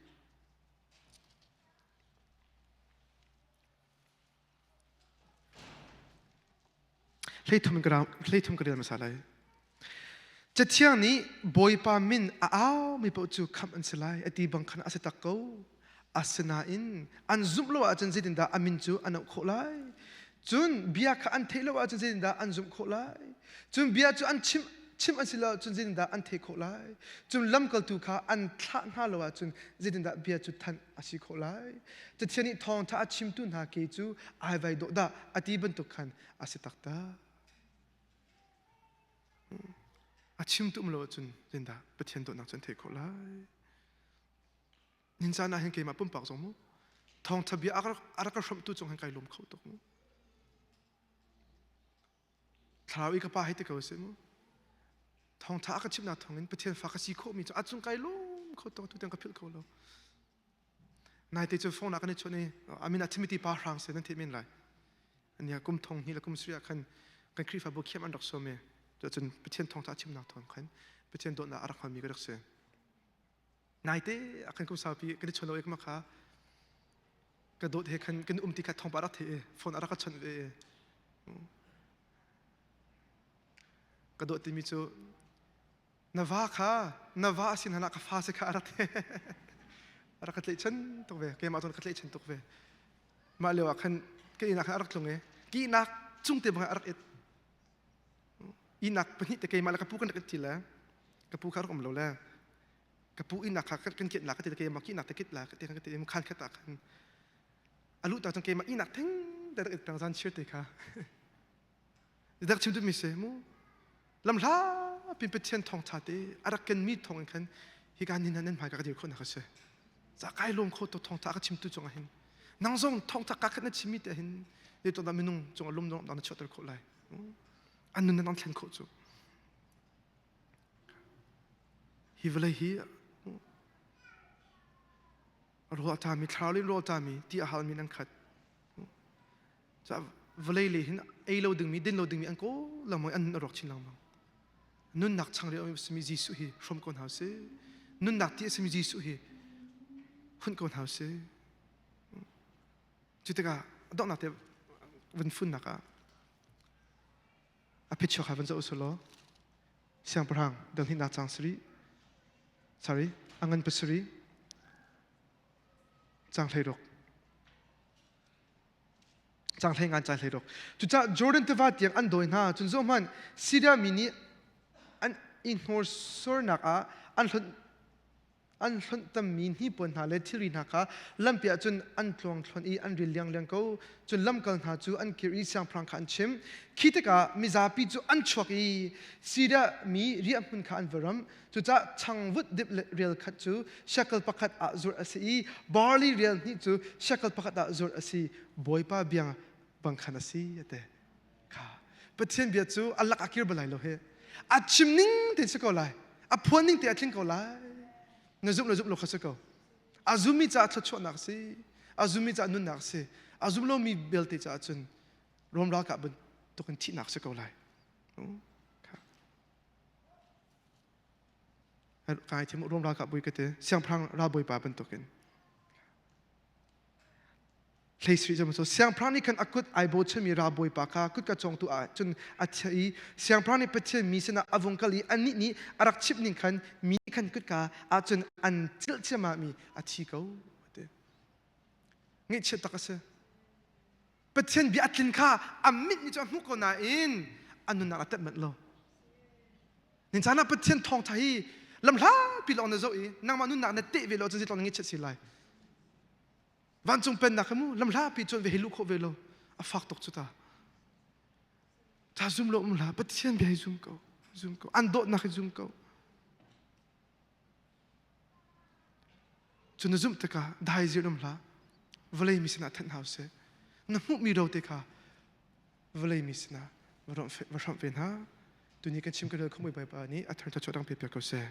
Hleithum ka rel hmasa lai. Cathiang nih Bawipa min a aumi paoh cu khamh an si lai a ti bang khan a si tak ko. Asinain an zumh lo ahcun zeitindah a min cu an auh khawh lai? Cun bia kha an theih lo ahcun zeitindah an zumh khawh lai? Cun bia cu an chimh chimh an si lo ahcun zeitindah an theih khawh lai? Cun lamkaltu kha an thlah hna lo ahcun zeitindah bia cu thanh a si khawh lai? Cathiang nih thawngṭha a chimtu hna ke cu ai vai dawh dah a ti bantuk khan a si taktak. A chimtu um lo ahcun zeitindah Pathian dawtnak cu an theih khawh lai? Nin caan ah hin keimah pumpak zong mu thawngṭha bia a rak ka hrawmhtu cung hin kai lawm kho tuk mu. Thlarau i ka pa hei ti ko seh mu. Thawngṭha a ka chimhnak thawngin Pathian fa ka si khawhmi cu a cung kai lawm kho tuk tu tiang ka philh kho lo. Naite cu phone ah kan i chawnh i amin ah Timothy pa hrang se nan theih men lai. Ania kum thong hnih le kum sarih ah khan kan Khrihfabu khiam an rak sawm i cun Pathian thawngṭha a chimnak thawng khan Pathian dawtnak a rak hngalmi ka rak si. Naite ah khan kum saupi kan i chawn lo i ka kha ka dawt he khan kan um ti kha thawngpa rak theih i phone a rak ka chawnh ve i ka dawt timi cu na va kha na va a sin hlan ah ka fa si kha a rak a rak ka tlaihchan tuk ve keimah cun ka tlaihchan tuk ve mah lio ah khan ka inn ah khan a rak tlung i kihnak cung te bang a rak it ihnak pahnih te keimah le ka pu kan rak it ti le ka pu kha rak um lo le ka pu ihnak kha kan kit la ka ti keimah kihnak te kit la ka ti ka ti khan khat ah khan a luh ta cun keimah ihnak thing te rak it peng zan chir te kha dak chim duhmi si mu lamhla pin Pathian thawngtha te a rak kenmi thawng in khan hika nin nan hmai ka dir khawh nak a si za kai lawm kho to thawngtha ka chimtu cung ah hin nang zong thawngtha ka khat na chimmi te hin le to da minung cung lum dong na chuahter khawh lai an nun nan thlen khawh cu hi vawlei hi rawl tami thlarau le rawl tami ti a halmi nan khat Vawlei le hin ei lo dingmi, din lo dingmi an kawl lengmang an nun a rawk chin lengmang. Nunnak changreu a simi Jesuh hi hrawm ko hna usih. Nunnak ti a simi Jesuh hi hunh ko hna usih. Cu tikah donghnak te vun funnak ah a phichuak ha van zoh usih law siangpahrang dal hnihnak cang sarih sorry a ngan pasarih cang 16 Cang hlei ngan cang hlei ruk. Cucaah Jordan tiva tiang an dawi hna. Cun zohhmanh, Syria mi nih an i hnorsuarnak ah an hlonh an hlonh tammi hnipuan hna le thilri hna kha lampi ah cun an tluangthluan i an ril liangliang ko. Cun lamkal hna cu an kir i siangpahrang kha an chimh. Khi tikah mizapi cu an chuak i Syria mi riahhmun kha an va ramh. Cucaah changvut dip rial khat cu shekel pakhat ah zurh a si i barley rial hnih cu shekel pakhat ah zurh a si. Bawipa bia bang khan a si a ti. Kha Pathian bia cu a lak a kir bal lai lo hi. A chim ning te si ko lai. A phuan ning te a tling ko lai. Na zumh le zumh lo kha si ko. A zummi caah thluachuahnak a si. A zummi caah nunnak a si. A zum lomi belte caah cun Rom ralkap bantukin thihnak si ko lai. Kai thiam Rom ralkap bawi ka ti siangpahrang ralbawipa bantukin. Hlei cu siangpahrang nih khan a kut ai bochanmi ralbawipa kha kutka cawngtu ah cun a chiah i siangpahrang nih Pathian mi sinah a vung kal i annih nih a rak chimh ning khan mi nih khan kutka ah cun an cilh ciammam i a thi ko ti. Ngaihchiat tak a si. Pathian bia a tlin kha a mit nih cu a hmuh ko nain a nunnak a tep manh lo. Nin caan ah Pathian thawngtha hi lamhlapi lawng na zoh i nangmah nunnak na teh ve lo cun zeitluk na ngaihchiat si lai. Vancung pennak hi mu lamhlapi cuan ve hi luh khawh ve lo a fak tuk cu ta. Ta zum lo um hlah Pathian bia hi zum ko zum ko an dawtnak hi zum ko. Cu na zumh tikah dai zir um hlah vawlei mi sinah thanh hau seh na hmuhmi ro te kha vawlei mi sinah va hramh ve hna tuni kan chim ka rel kho Bawipa nih a thar thluachuah dang pe piak ko seh.